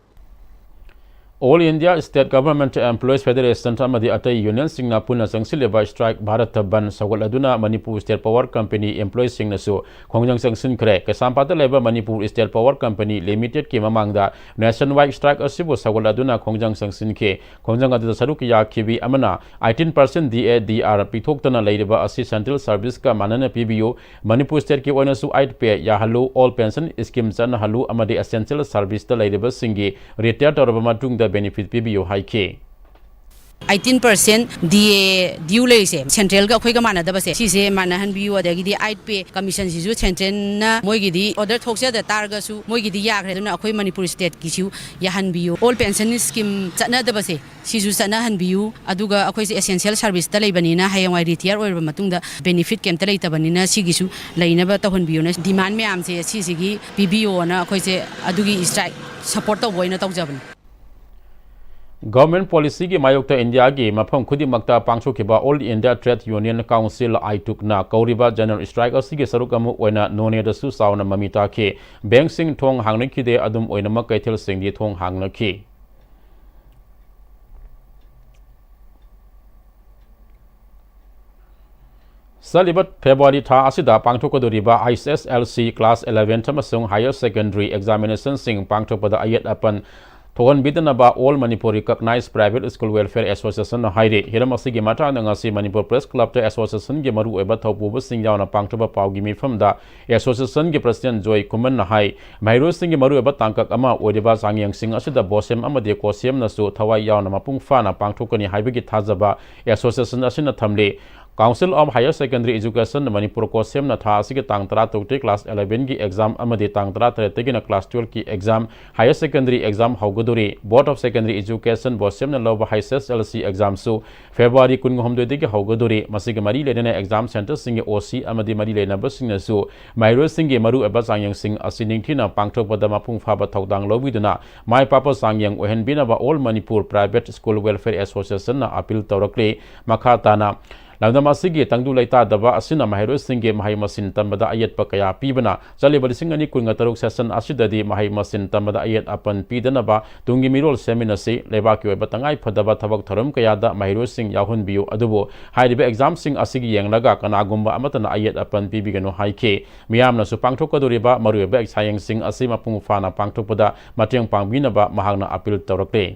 All India State Government Employees Federation ꯑꯃꯗꯤ ꯑꯇꯩ union ꯁꯤꯡꯅ ꯄꯨꯟꯅ ꯆꯪꯁꯤꯜꯂꯤꯕ strike ꯚꯥꯔꯠ ꯕꯟꯗ ꯁꯧꯒꯠꯂꯗꯨꯅ Manipur State Power Company employees ꯁꯤꯡꯅꯁꯨ ꯈꯣꯡꯖꯪ ꯆꯪꯁꯤꯟꯈ꯭ꯔꯦ꯫ ꯀꯩꯁꯥꯝꯄꯥꯠꯇ ꯂꯩꯕ Manipur State Power Company Limited ꯀꯤ ꯃꯃꯥꯡꯗ nationwide strike ꯑꯁꯤꯕꯨ ꯁꯧꯒꯠꯂꯗꯨꯅ ꯈꯣꯡꯖꯪ ꯆꯪꯁꯤꯟꯈꯤ꯫ ꯈꯣꯡꯖꯪ ꯑꯗꯨꯗ ꯁꯔꯨꯛ ꯌꯥꯈꯤꯕꯤ ꯑꯃꯅ eighteen percent D A D R ꯄꯤꯊꯣꯛꯇꯅ ꯂꯩꯔꯤꯕ ꯑꯁꯤ central service ꯀ ꯃꯥꯟꯅꯅ ꯄꯤꯕꯤꯌꯨ, ꯃꯅꯤꯄꯨꯔ state ꯀꯤ ꯑꯣꯏꯅꯁꯨ eight pay ꯌꯥꯍꯜꯂꯨ, all pension scheme ꯆꯠꯅꯍꯜꯂꯨ ꯑꯃꯗꯤ essential service ꯇ ꯂꯩꯔꯤꯕꯁꯤꯡꯒꯤ retire ꯇꯧꯔꯕ ꯃꯇꯨꯡꯗ benefit ꯄꯤꯕꯤꯌꯨ ꯍꯥꯏꯈꯤ꯫ eighteen percent D A due ꯂꯩꯔꯤꯁꯦ, central ꯒ ꯑꯩꯈꯣꯏꯒ ꯃꯥꯟꯅꯗꯕꯁꯦ, ꯁꯤꯁꯦ ꯃꯥꯟꯅꯍꯟꯕꯤꯌꯨ꯫ ꯑꯗꯒꯤꯗꯤ eight pay commission ꯁꯤꯁꯨ central ꯅ ꯃꯣꯏꯒꯤꯗꯤ order ꯊꯣꯛꯆꯗ ꯇꯥꯔꯒꯁꯨ ꯃꯣꯏꯒꯤꯗꯤ ꯌꯥꯈ꯭ꯔꯦ, ꯑꯗꯨꯅ ꯑꯩꯈꯣꯏ ꯃꯅꯤꯄꯨꯔ state ꯀꯤꯁꯨ ꯌꯥꯍꯟꯕꯤꯌꯨ꯫ All pension scheme ꯆꯠꯅꯗꯕꯁꯦ, ꯁꯤꯁꯨ ꯆꯠꯅꯍꯟꯕꯤꯌꯨ꯫ ꯑꯗꯨꯒ ꯑꯩꯈꯣꯏꯁꯦ essential service ꯇ ꯂꯩꯕꯅꯤꯅ ꯍꯌꯦꯡꯋꯥꯏ retire ꯑꯣꯏꯔꯕ ꯃꯇꯨꯡꯗ benefit ꯀꯩꯝꯇ ꯂꯩꯇꯕꯅꯤꯅ ꯁꯤꯒꯤꯁꯨ ꯂꯩꯅꯕ ꯇꯧꯍꯟꯕꯤꯌꯨꯅ demand ꯃꯌꯥꯝꯁꯦ ꯁꯤꯁꯤꯒꯤ ꯄꯤꯕꯤꯌꯣꯅ ꯑꯩꯈꯣꯏꯁꯦ ꯑꯗꯨꯒꯤ strike support ꯇꯧꯕ ꯑꯣꯏꯅ ꯇꯧꯖꯕꯅꯤ꯫ Government policy ꯒꯤ ꯃꯥꯌꯣꯛꯇ ꯏꯟꯗꯤꯌꯥꯒꯤ ꯃꯐꯝ ꯈꯨꯗꯤꯡꯃꯛꯇ ꯄꯥꯡꯊꯣꯛꯈꯤꯕ All India Trade Union Council, ꯑꯥꯏꯇꯨꯛ ꯅ ꯀꯧꯔꯤꯕ general strike ꯑꯁꯤꯒꯤ ꯁꯔꯨꯛ ꯑꯃ ꯑꯣꯏꯅ ꯅꯣꯅꯦꯗꯁꯨ ꯆꯥꯎꯅ ꯃꯃꯤ ꯇꯥꯈꯤ꯫ Bank ꯁꯤꯡ ꯊꯣꯡ ꯍꯥꯡꯅꯈꯤꯗꯦ, ꯑꯗꯨꯝ ꯑꯣꯏꯅꯃꯛ ꯀꯩꯊꯦꯜꯁꯤꯡꯗꯤ ꯊꯣꯡ ꯍꯥꯡꯅꯈꯤ꯫ ꯆꯠꯂꯤꯕ February ꯊꯥ ꯑꯁꯤꯗ ꯄꯥꯡꯊꯣꯛꯀꯗꯧꯔꯤꯕ H S S L C class eleventh ꯑꯃꯁꯨꯡ higher secondary examination ꯁꯤꯡ ꯄꯥꯡꯊꯣꯛꯄꯗ ꯑꯌꯦꯠ ꯑꯄꯟ ꯊꯣꯛꯍꯟꯕꯤꯗꯅꯕ All Manipur Recognized Private School Welfare Association ꯅ ꯍꯥꯏꯔꯤ꯫ ꯍꯤꯔꯝ ꯑꯁꯤꯒꯤ ꯃꯇꯥꯡꯗ ꯉꯁꯤ ꯃꯅꯤꯄꯨꯔ Press Club ꯇ association ꯒꯤ ꯃꯔꯨꯑꯣꯏꯕ ꯊꯧꯄꯨꯕꯁꯤꯡ ꯌꯥꯎꯅ ꯄꯥꯡꯊꯣꯛꯄ ꯄꯥꯎꯒꯤ ꯃꯤꯐꯝꯗ association ꯒꯤ President ꯖꯣꯏ ꯈꯨꯃꯟꯅ ꯍꯥꯏ, ꯃꯍꯩꯔꯣꯏꯁꯤꯡꯒꯤ ꯃꯔꯨꯑꯣꯏꯕ ꯇꯥꯡꯀꯛ ꯑꯃ ꯑꯣꯏꯔꯤꯕ ꯆꯥꯡꯌꯦꯡꯁꯤꯡ ꯑꯁꯤꯗ BOSEM ꯑꯃꯗꯤ COSEM ꯅꯁꯨ ꯊꯋꯥꯏ ꯌꯥꯎꯅ ꯃꯄꯨꯡ ꯐꯥꯅ ꯄꯥꯡꯊꯣꯛꯀꯅꯤ ꯍꯥꯏꯕꯒꯤ ꯊꯥꯖꯕ association ꯑꯁꯤꯅ ꯊꯝꯂꯤ꯫ Council of Higher Secondary Education ꯅ ꯃꯅꯤꯄꯨꯔ COSEM ꯅ ꯊꯥ ꯑꯁꯤꯒꯤ ꯇꯥꯡ ꯇꯔꯥꯇꯔꯨꯛꯇꯒꯤ class eleven ꯒꯤ exam ꯑꯃꯗꯤ ꯇꯥꯡ ꯇꯔꯥꯇꯔꯦꯠꯇꯒꯤꯅ class twelve ꯀꯤ exam, higher secondary exam ꯍꯧꯒꯗꯧꯔꯤ꯫ Board of Secondary Education, BOSEM ꯅ ꯂꯧꯕ H S L C exam ꯁꯨ February ꯀꯨꯟꯍꯨꯝꯗꯣꯏꯗꯒꯤ ꯍꯧꯒꯗꯧꯔꯤ꯫ ꯃꯁꯤꯒ ꯃꯔꯤ ꯂꯩꯅꯅ exam centre ꯁꯤꯡꯒꯤ O C ꯑꯃꯗꯤ ꯃꯔꯤ ꯂꯩꯅꯕꯁꯤꯡꯅꯁꯨ ꯃꯍꯩꯔꯣꯏꯁꯤꯡꯒꯤ ꯃꯔꯨꯑꯣꯏꯕ ꯆꯥꯡꯌꯦꯡꯁꯤꯡ ꯑꯁꯤ ꯅꯤꯡꯊꯤꯅ ꯄꯥꯡꯊꯣꯛꯄꯗ ꯃꯄꯨꯡ ꯐꯥꯕ ꯊꯧꯗꯥꯡ ꯂꯧꯕꯤꯗꯨꯅ ꯃꯥꯏ ꯄꯥꯛꯄ ꯆꯥꯡꯌꯦꯡ ꯑꯣꯏꯍꯟꯕꯤꯅꯕ All Manipur Private School Welfare Association ꯅ appeal ꯇꯧꯔꯛꯂꯤ꯫ ꯃꯈꯥ ꯇꯥꯅ, ꯂꯝꯗꯝ ꯑꯁꯤꯒꯤ ꯇꯪꯗꯨ ꯂꯩꯇꯥꯗꯕ ꯑꯁꯤꯅ ꯃꯍꯩꯔꯣꯏꯁꯤꯡꯒꯤ ꯃꯍꯩ ꯃꯁꯤꯡ ꯇꯝꯕꯗ ꯑꯌꯦꯠꯄ ꯀꯌꯥ ꯄꯤꯕꯅ, ꯆꯠꯂꯤꯕ ꯂꯤꯁꯤꯡ ꯑꯅꯤ ꯀꯨꯟꯒ ꯇꯔꯨꯛ session ꯑꯁꯤꯗꯗꯤ ꯃꯍꯩ ꯃꯁꯤꯡ ꯇꯝꯕꯗ ꯑꯌꯦꯠ ꯑꯄꯟ ꯄꯤꯗꯅꯕ ꯇꯨꯡꯒꯤ ꯃꯤꯔꯣꯜ ꯁꯦꯝꯃꯤꯟꯅꯁꯤ꯫ ꯂꯩꯕꯥꯛꯀꯤ ꯑꯣꯏꯕ ꯇꯉꯥꯏ ꯐꯗꯕ ꯊꯕꯛ ꯊꯧꯔꯝ ꯀꯌꯥꯗ ꯃꯍꯩꯔꯣꯏꯁꯤꯡ ꯌꯥꯎꯍꯟꯕꯤꯌꯨ, ꯑꯗꯨꯕꯨ ꯍꯥꯏꯔꯤꯕ exam ꯁꯤꯡ ꯑꯁꯤꯒꯤ ꯌꯦꯡꯂꯒ ꯀꯅꯥꯒꯨꯝꯕ ꯑꯃꯠꯇꯅ ꯑꯌꯦꯠ ꯑꯄꯟ ꯄꯤꯕꯤꯒꯅꯨ ꯍꯥꯏꯈꯤ꯫ ꯃꯤꯌꯥꯝꯅꯁꯨ ꯄꯥꯡꯊꯣꯛꯀꯗꯧꯔꯤꯕ ꯃꯔꯨꯑꯣꯏꯕ ꯆꯥꯡꯌꯦꯡꯁꯤꯡ ꯑꯁꯤ ꯃꯄꯨꯡ ꯐꯥꯅ ꯄꯥꯡꯊꯣꯛꯄꯗ ꯃꯇꯦꯡ ꯄꯥꯡꯕꯤꯅꯕ ꯃꯍꯥꯛꯅ appeal ꯇꯧꯔꯛꯂꯤ꯫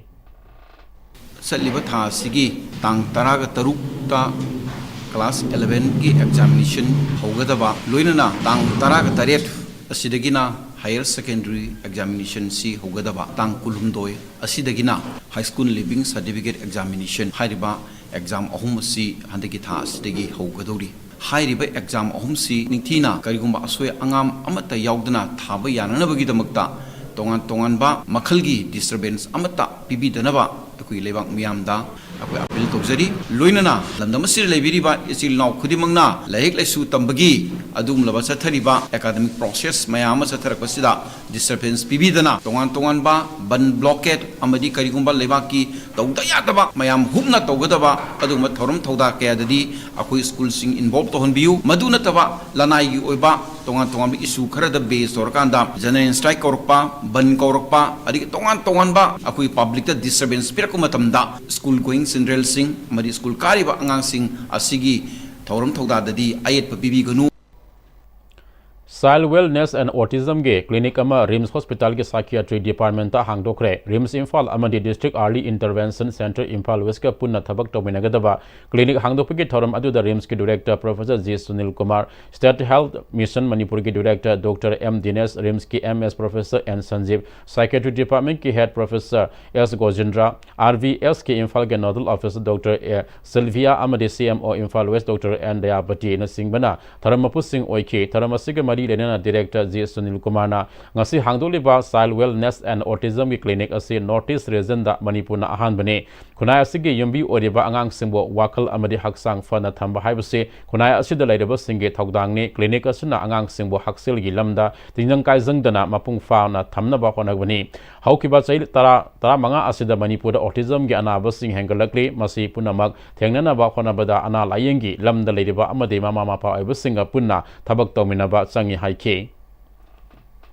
ꯆꯠꯂꯤꯕ ꯊꯥ ꯑꯁꯤꯒꯤ ꯇꯥꯡ ꯇꯔꯥꯒ ꯇꯔꯨꯛꯇ class eleven ꯒꯤ examination ꯍꯧꯒꯗꯕ, ꯂꯣꯏꯅꯅ ꯇꯥꯡ ꯇꯔꯥꯒ ꯇꯔꯦꯠ ꯑꯁꯤꯗꯒꯤꯅ higher secondary examination ꯁꯤ ꯍꯧꯒꯗꯕ, ꯇꯥꯡ ꯀꯨꯟꯍꯨꯝꯗꯣꯏ ꯑꯁꯤꯗꯒꯤꯅ high school leaving certificate examination꯫ ꯍꯥꯏꯔꯤꯕ exam ꯑꯍꯨꯝ ꯑꯁꯤ ꯍꯟꯗꯛꯀꯤ ꯊꯥ ꯑꯁꯤꯗꯒꯤ ꯍꯧꯒꯗꯧꯔꯤ꯫ ꯍꯥꯏꯔꯤꯕ exam ꯑꯍꯨꯝꯁꯤ ꯅꯤꯡꯊꯤꯅ ꯀꯔꯤꯒꯨꯝꯕ ꯑꯁꯣꯏ ꯑꯉꯥꯝ ꯑꯃꯠꯇ ꯌꯥꯎꯗꯅ ꯊꯥꯕ ꯌꯥꯅꯅꯕꯒꯤꯗꯃꯛꯇ ꯇꯣꯉꯥꯟ ꯇꯣꯉꯥꯟꯕ ꯃꯈꯜꯒꯤ disturbance ꯑꯃꯠꯇ ꯄꯤꯕꯤꯗꯅꯕ ꯑꯩꯈꯣꯏ ꯂꯩꯕꯥꯛ ꯃꯤꯌꯥꯝꯗ ꯑꯩꯈꯣꯏ appeal ꯇꯧꯖꯔꯤ꯫ ꯂꯣꯏꯅꯅ ꯂꯝꯗꯝ ꯑꯁꯤꯗ ꯂꯩꯕꯤꯔꯤꯕ ꯏꯆꯤꯜ ꯏꯅꯥꯎ ꯈꯨꯗꯤꯡꯃꯛꯅ ꯂꯥꯏꯔꯤꯛ ꯂꯥꯏꯁꯨ ꯇꯝꯕꯒꯤ ꯑꯗꯨꯒꯨꯝꯂꯕ ꯆꯠꯊꯔꯤꯕ academic process ꯃꯌꯥꯝ ꯑꯃ ꯆꯠꯊꯔꯛꯄꯁꯤꯗ disturbance ꯄꯤꯕꯤꯗꯅ ꯇꯣꯉꯥꯟ ꯇꯣꯉꯥꯟꯕ ꯕꯟ blockade ꯑꯃꯗꯤ ꯀꯔꯤꯒꯨꯝꯕ ꯂꯩꯕꯥꯛꯀꯤ ꯇꯧꯗ ꯌꯥꯗꯕ ꯃꯌꯥꯝ ꯍꯨꯞꯅ ꯇꯧꯒꯗꯕ ꯑꯗꯨꯒꯨꯝꯕ ꯊꯧꯔꯝ ꯊꯧꯗꯥ ꯀꯌꯥꯗꯗꯤ ꯑꯩꯈꯣꯏ school ꯁꯤꯡ involve ꯇꯧꯍꯟꯕꯤꯌꯨ꯫ ꯃꯗꯨ ꯅꯠꯇꯕ ꯂꯅꯥꯏꯒꯤ ꯑꯣꯏꯕ ꯇꯣꯉꯥꯟ ꯇꯣꯉꯥꯟꯕ issue ꯈꯔꯗ base ꯇꯧꯔꯀꯥꯟꯗ general strike ꯀꯧꯔꯛꯄ, ꯕꯟ ꯀꯧꯔꯛꯄ, ꯑꯗꯒꯤ ꯇꯣꯉꯥꯟ ꯇꯣꯉꯥꯟꯕ ꯑꯩꯈꯣꯏ public ꯇ disturbance ꯄꯤꯔꯛꯄ ꯃꯇꯝꯗ school going children ꯁꯤꯡ ꯑꯃꯗꯤ school ꯀꯥꯔꯤꯕ ꯑꯉꯥꯡꯁꯤꯡ ꯑꯁꯤꯒꯤ ꯊꯧꯔꯝ ꯊꯧꯗꯥꯗꯗꯤ ꯑꯌꯦꯠꯄ ꯄꯤꯕꯤꯒꯅꯨ꯫ Child Wellness and Autism ꯒꯤ clinic ꯑꯃ RIMS Hospital ꯒꯤ Psychiatry Department ꯇ ꯍꯥꯡꯗꯣꯛꯈ꯭ꯔꯦ꯫ RIMS ꯏꯝꯐꯥꯜ ꯑꯃꯗꯤ District Early Intervention Centre Imphal West ꯀ ꯄꯨꯟꯅ ꯊꯕꯛ ꯇꯧꯃꯤꯟꯅꯒꯗꯕ clinic ꯍꯥꯡꯗꯣꯛꯄꯒꯤ ꯊꯧꯔꯝ ꯑꯗꯨꯗ RIMS ꯀꯤ Director Professor G Sunil Kumar, State Health Mission ꯃꯅꯤꯄꯨꯔꯒꯤ Director Doctor M ꯗꯤꯅꯦꯁ, RIMS ꯀꯤ MS Professor N ꯁꯟꯖꯤꯞ, Psychiatry Department ꯀꯤ Head Professor S ꯒꯣꯖꯤꯟꯗ꯭ꯔ, RVS ꯀꯤ ꯏꯝꯐꯥꯜꯒꯤ Nodal Officer Doctor A Sylvia ꯑꯃꯗꯤ CMO Imphal West Doctor N ꯗꯌꯥꯄꯇꯤꯅꯆꯤꯡꯕꯅ ꯊꯧꯔꯝ ꯃꯄꯨꯁꯤꯡ ꯑꯣꯏꯈꯤ꯫ ꯊꯧꯔꯝ ꯑꯁꯤꯒ ꯃꯔꯤ ꯂꯩꯅꯅ Director G ꯁꯨꯅꯤꯜ ꯀꯨꯃꯥꯔꯅ ꯉꯁꯤ ꯍꯥꯡꯗꯣꯛꯂꯤꯕ Child Wellness and Autism ꯒꯤ clinic ꯑꯁꯤ North East Region ꯗ ꯃꯅꯤꯄꯨꯔꯅ ꯑꯍꯥꯟꯕꯅꯤ꯫ ꯈꯨꯟꯅꯥꯏ ꯑꯁꯤꯒꯤ ꯌꯨꯝꯕꯤ ꯑꯣꯏꯔꯤꯕ ꯑꯉꯥꯡꯁꯤꯡꯕꯨ ꯋꯥꯈꯜ ꯑꯃꯗꯤ ꯍꯛꯆꯥꯡ ꯐꯅ ꯊꯝꯕ ꯍꯥꯏꯕꯁꯤ ꯈꯨꯟꯅꯥꯏ ꯑꯁꯤꯗ ꯂꯩꯔꯤꯕꯁꯤꯡꯒꯤ ꯊꯧꯗꯥꯡꯅꯤ꯫ Clinic ꯑꯁꯤꯅ ꯑꯉꯥꯡꯁꯤꯡꯕꯨ ꯍꯛꯁꯦꯜꯒꯤ ꯂꯝꯗ ꯇꯤꯟꯖꯪ ꯀꯥꯏꯖꯪꯗꯅ ꯃꯄꯨꯡ ꯐꯥꯅ ꯊꯝꯅꯕ ꯍꯣꯠꯅꯒꯅꯤ꯫ ꯍꯧꯈꯤꯕ ꯆꯍꯤ ꯇꯔꯥ, ꯇꯔꯥꯃꯉꯥ ꯑꯁꯤꯗ ꯃꯅꯤꯄꯨꯔꯗ autism ꯒꯤ ꯑꯅꯥꯕꯁꯤꯡ ꯍꯦꯟꯒꯠꯂꯛꯂꯤ꯫ ꯃꯁꯤ ꯄꯨꯝꯅꯃꯛ ꯊꯦꯡꯅꯅꯕ ꯍꯣꯠꯅꯕꯗ ꯑꯅꯥ ꯂꯥꯏꯌꯦꯡꯒꯤ ꯂꯝꯗ ꯂꯩꯔꯤꯕ ꯑꯃꯗꯤ ꯃꯃꯥ ꯃꯄꯥ ꯑꯣꯏꯕꯁꯤꯡꯒ ꯄꯨꯟꯅ ꯊꯕꯛ ꯇꯧꯃꯤꯟꯅꯕ ꯆꯪꯏ ꯍꯥꯏꯈꯤ꯫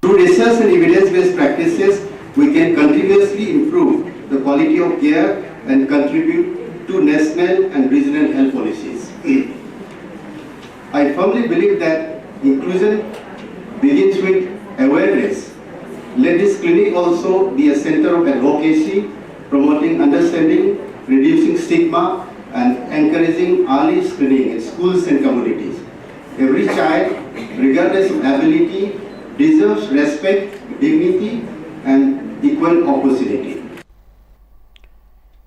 Through research and evidence-based practices, we can continuously improve the quality of care and contribute to national and regional health policies. I firmly believe that inclusion begins with awareness. Let this clinic also be a center of advocacy, promoting understanding, reducing stigma, and encouraging early screening in schools and communities. Every child, regardless of ability, deserves respect, dignity, and equal opportunity.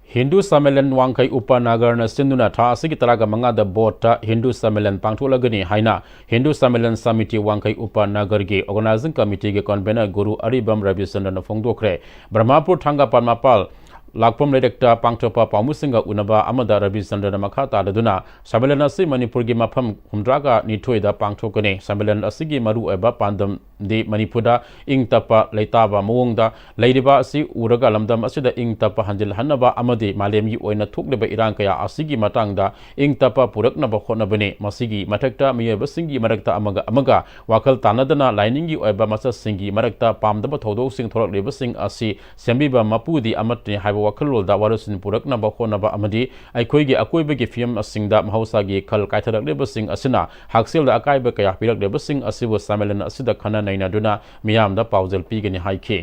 Hindu Sammelan ꯋꯥꯡꯈꯩ ꯎꯄꯅꯒꯔꯅ ꯁꯤꯟꯗꯨꯅ ꯊꯥ ꯑꯁꯤꯒꯤ ꯇꯔꯥꯒ ꯃꯉꯥꯗ ꯕꯣꯔꯗꯇ ꯍꯤꯟꯗꯨ ꯁꯝꯃꯦꯂꯟ ꯄꯥꯡꯊꯣꯛꯂꯒꯅꯤ ꯍꯥꯏꯅ ꯍꯤꯟꯗꯨ ꯁꯝꯃꯦꯂꯟ ꯁꯃꯤꯇꯤ ꯋꯥꯡꯈꯩ ꯎꯄꯅꯒꯔꯒꯤ organizing committee ꯒꯤ convener ꯒꯨꯔꯨ ꯑꯔꯤꯕꯝ ꯔꯕꯤꯆꯟꯗ꯭ꯔꯅ ꯐꯣꯡꯗꯣꯛꯈ꯭ꯔꯦ꯫ ꯕ꯭ꯔꯍꯃꯄꯨꯔ ꯊꯥꯡꯒ ꯄꯥꯠ ꯃꯄꯥꯜ ꯂꯥꯛꯄꯝ ꯂꯩꯔꯛꯇ ꯄꯥꯡꯊꯣꯛꯄ ꯄꯥꯎꯃꯤꯁꯤꯡꯒ ꯎꯅꯕ ꯑꯃꯗ ꯔꯕꯤꯆꯟꯗ꯭ꯔꯅ ꯃꯈꯥ ꯇꯥꯗꯨꯅ ꯁꯝꯃꯦꯂꯟ ꯑꯁꯤ ꯃꯅꯤꯄꯨꯔꯒꯤ ꯃꯐꯝ ꯍꯨꯝꯗ꯭ꯔꯥꯒ ꯅꯤꯊꯣꯏꯗ ꯄꯥꯡꯊꯣꯛꯀꯅꯤ꯫ ꯁꯝꯃꯦꯂꯟ ꯑꯁꯤꯒꯤ ꯃꯔꯨꯑꯣꯏꯕ ꯄꯥꯟꯗꯝ ꯗꯤ ꯃꯅꯤꯄꯨꯔꯗ ꯏꯪ ꯇꯞꯄ ꯂꯩꯇꯥꯕ ꯃꯑꯣꯡꯗ ꯂꯩꯔꯤꯕ ꯑꯁꯤ ꯎꯔꯒ ꯂꯝꯗꯝ ꯑꯁꯤꯗ ꯏꯪ ꯇꯞꯄ ꯍꯟꯖꯤꯜꯍꯟꯅꯕ ꯑꯃꯗꯤ ꯃꯥꯂꯦꯝꯒꯤ ꯑꯣꯏꯅ ꯊꯣꯛꯂꯤꯕ ꯏꯔꯥꯡ ꯀꯌꯥ ꯑꯁꯤꯒꯤ ꯃꯇꯥꯡꯗ ꯏꯪ ꯇꯞꯄ ꯄꯨꯔꯛꯅꯕ ꯍꯣꯠꯅꯕꯅꯤ꯫ ꯃꯁꯤꯒꯤ ꯃꯊꯛꯇ ꯃꯤꯑꯣꯏꯕꯁꯤꯡꯒꯤ ꯃꯔꯛꯇ ꯑꯃꯒ ꯑꯃꯒ ꯋꯥꯈꯜ ꯇꯥꯟꯅꯗꯅ ꯂꯥꯏꯅꯤꯡꯒꯤ ꯑꯣꯏꯕ ꯃꯆꯠꯁꯤꯡꯒꯤ ꯃꯔꯛꯇ ꯄꯥꯝꯗꯕ ꯊꯧꯗꯣꯛꯁꯤꯡ ꯊꯣꯛꯂꯛꯂꯤꯕꯁꯤꯡ ꯑꯁꯤ ꯁꯦꯝꯕꯤꯕ ꯃꯄꯨꯗꯤ ꯑꯃꯠꯇꯅꯤ ꯍꯥꯏꯕ ꯋꯥꯈꯜꯂꯣꯟꯗ ꯋꯥꯔꯣꯏꯁꯤꯟ ꯄꯨꯔꯛꯅꯕ ꯍꯣꯠꯅꯕ ꯑꯃꯗꯤ ꯑꯩꯈꯣꯏꯒꯤ ꯑꯀꯣꯏꯕꯒꯤ ꯐꯤꯕꯝꯁꯤꯡꯗ ꯃꯍꯧꯁꯥꯒꯤ ꯈꯜ ꯀꯥꯏꯊꯔꯛꯂꯤꯕꯁꯤꯡ ꯑꯁꯤꯅ ꯍꯛꯁꯦꯜꯗ ꯑꯀꯥꯏꯕ ꯀꯌꯥ ꯄꯤꯔꯛꯂꯤꯕꯁꯤꯡ ꯑꯁꯤꯕꯨ ꯁꯝꯃꯦꯂꯟ ꯑꯁꯤꯗ ꯈꯟꯅ ꯅꯩꯅꯗꯨꯅ ꯃꯤꯌꯥꯝꯗ ꯄꯥꯎꯖꯦꯜ ꯄꯤꯒꯅꯤ ꯍꯥꯏꯈꯤ꯫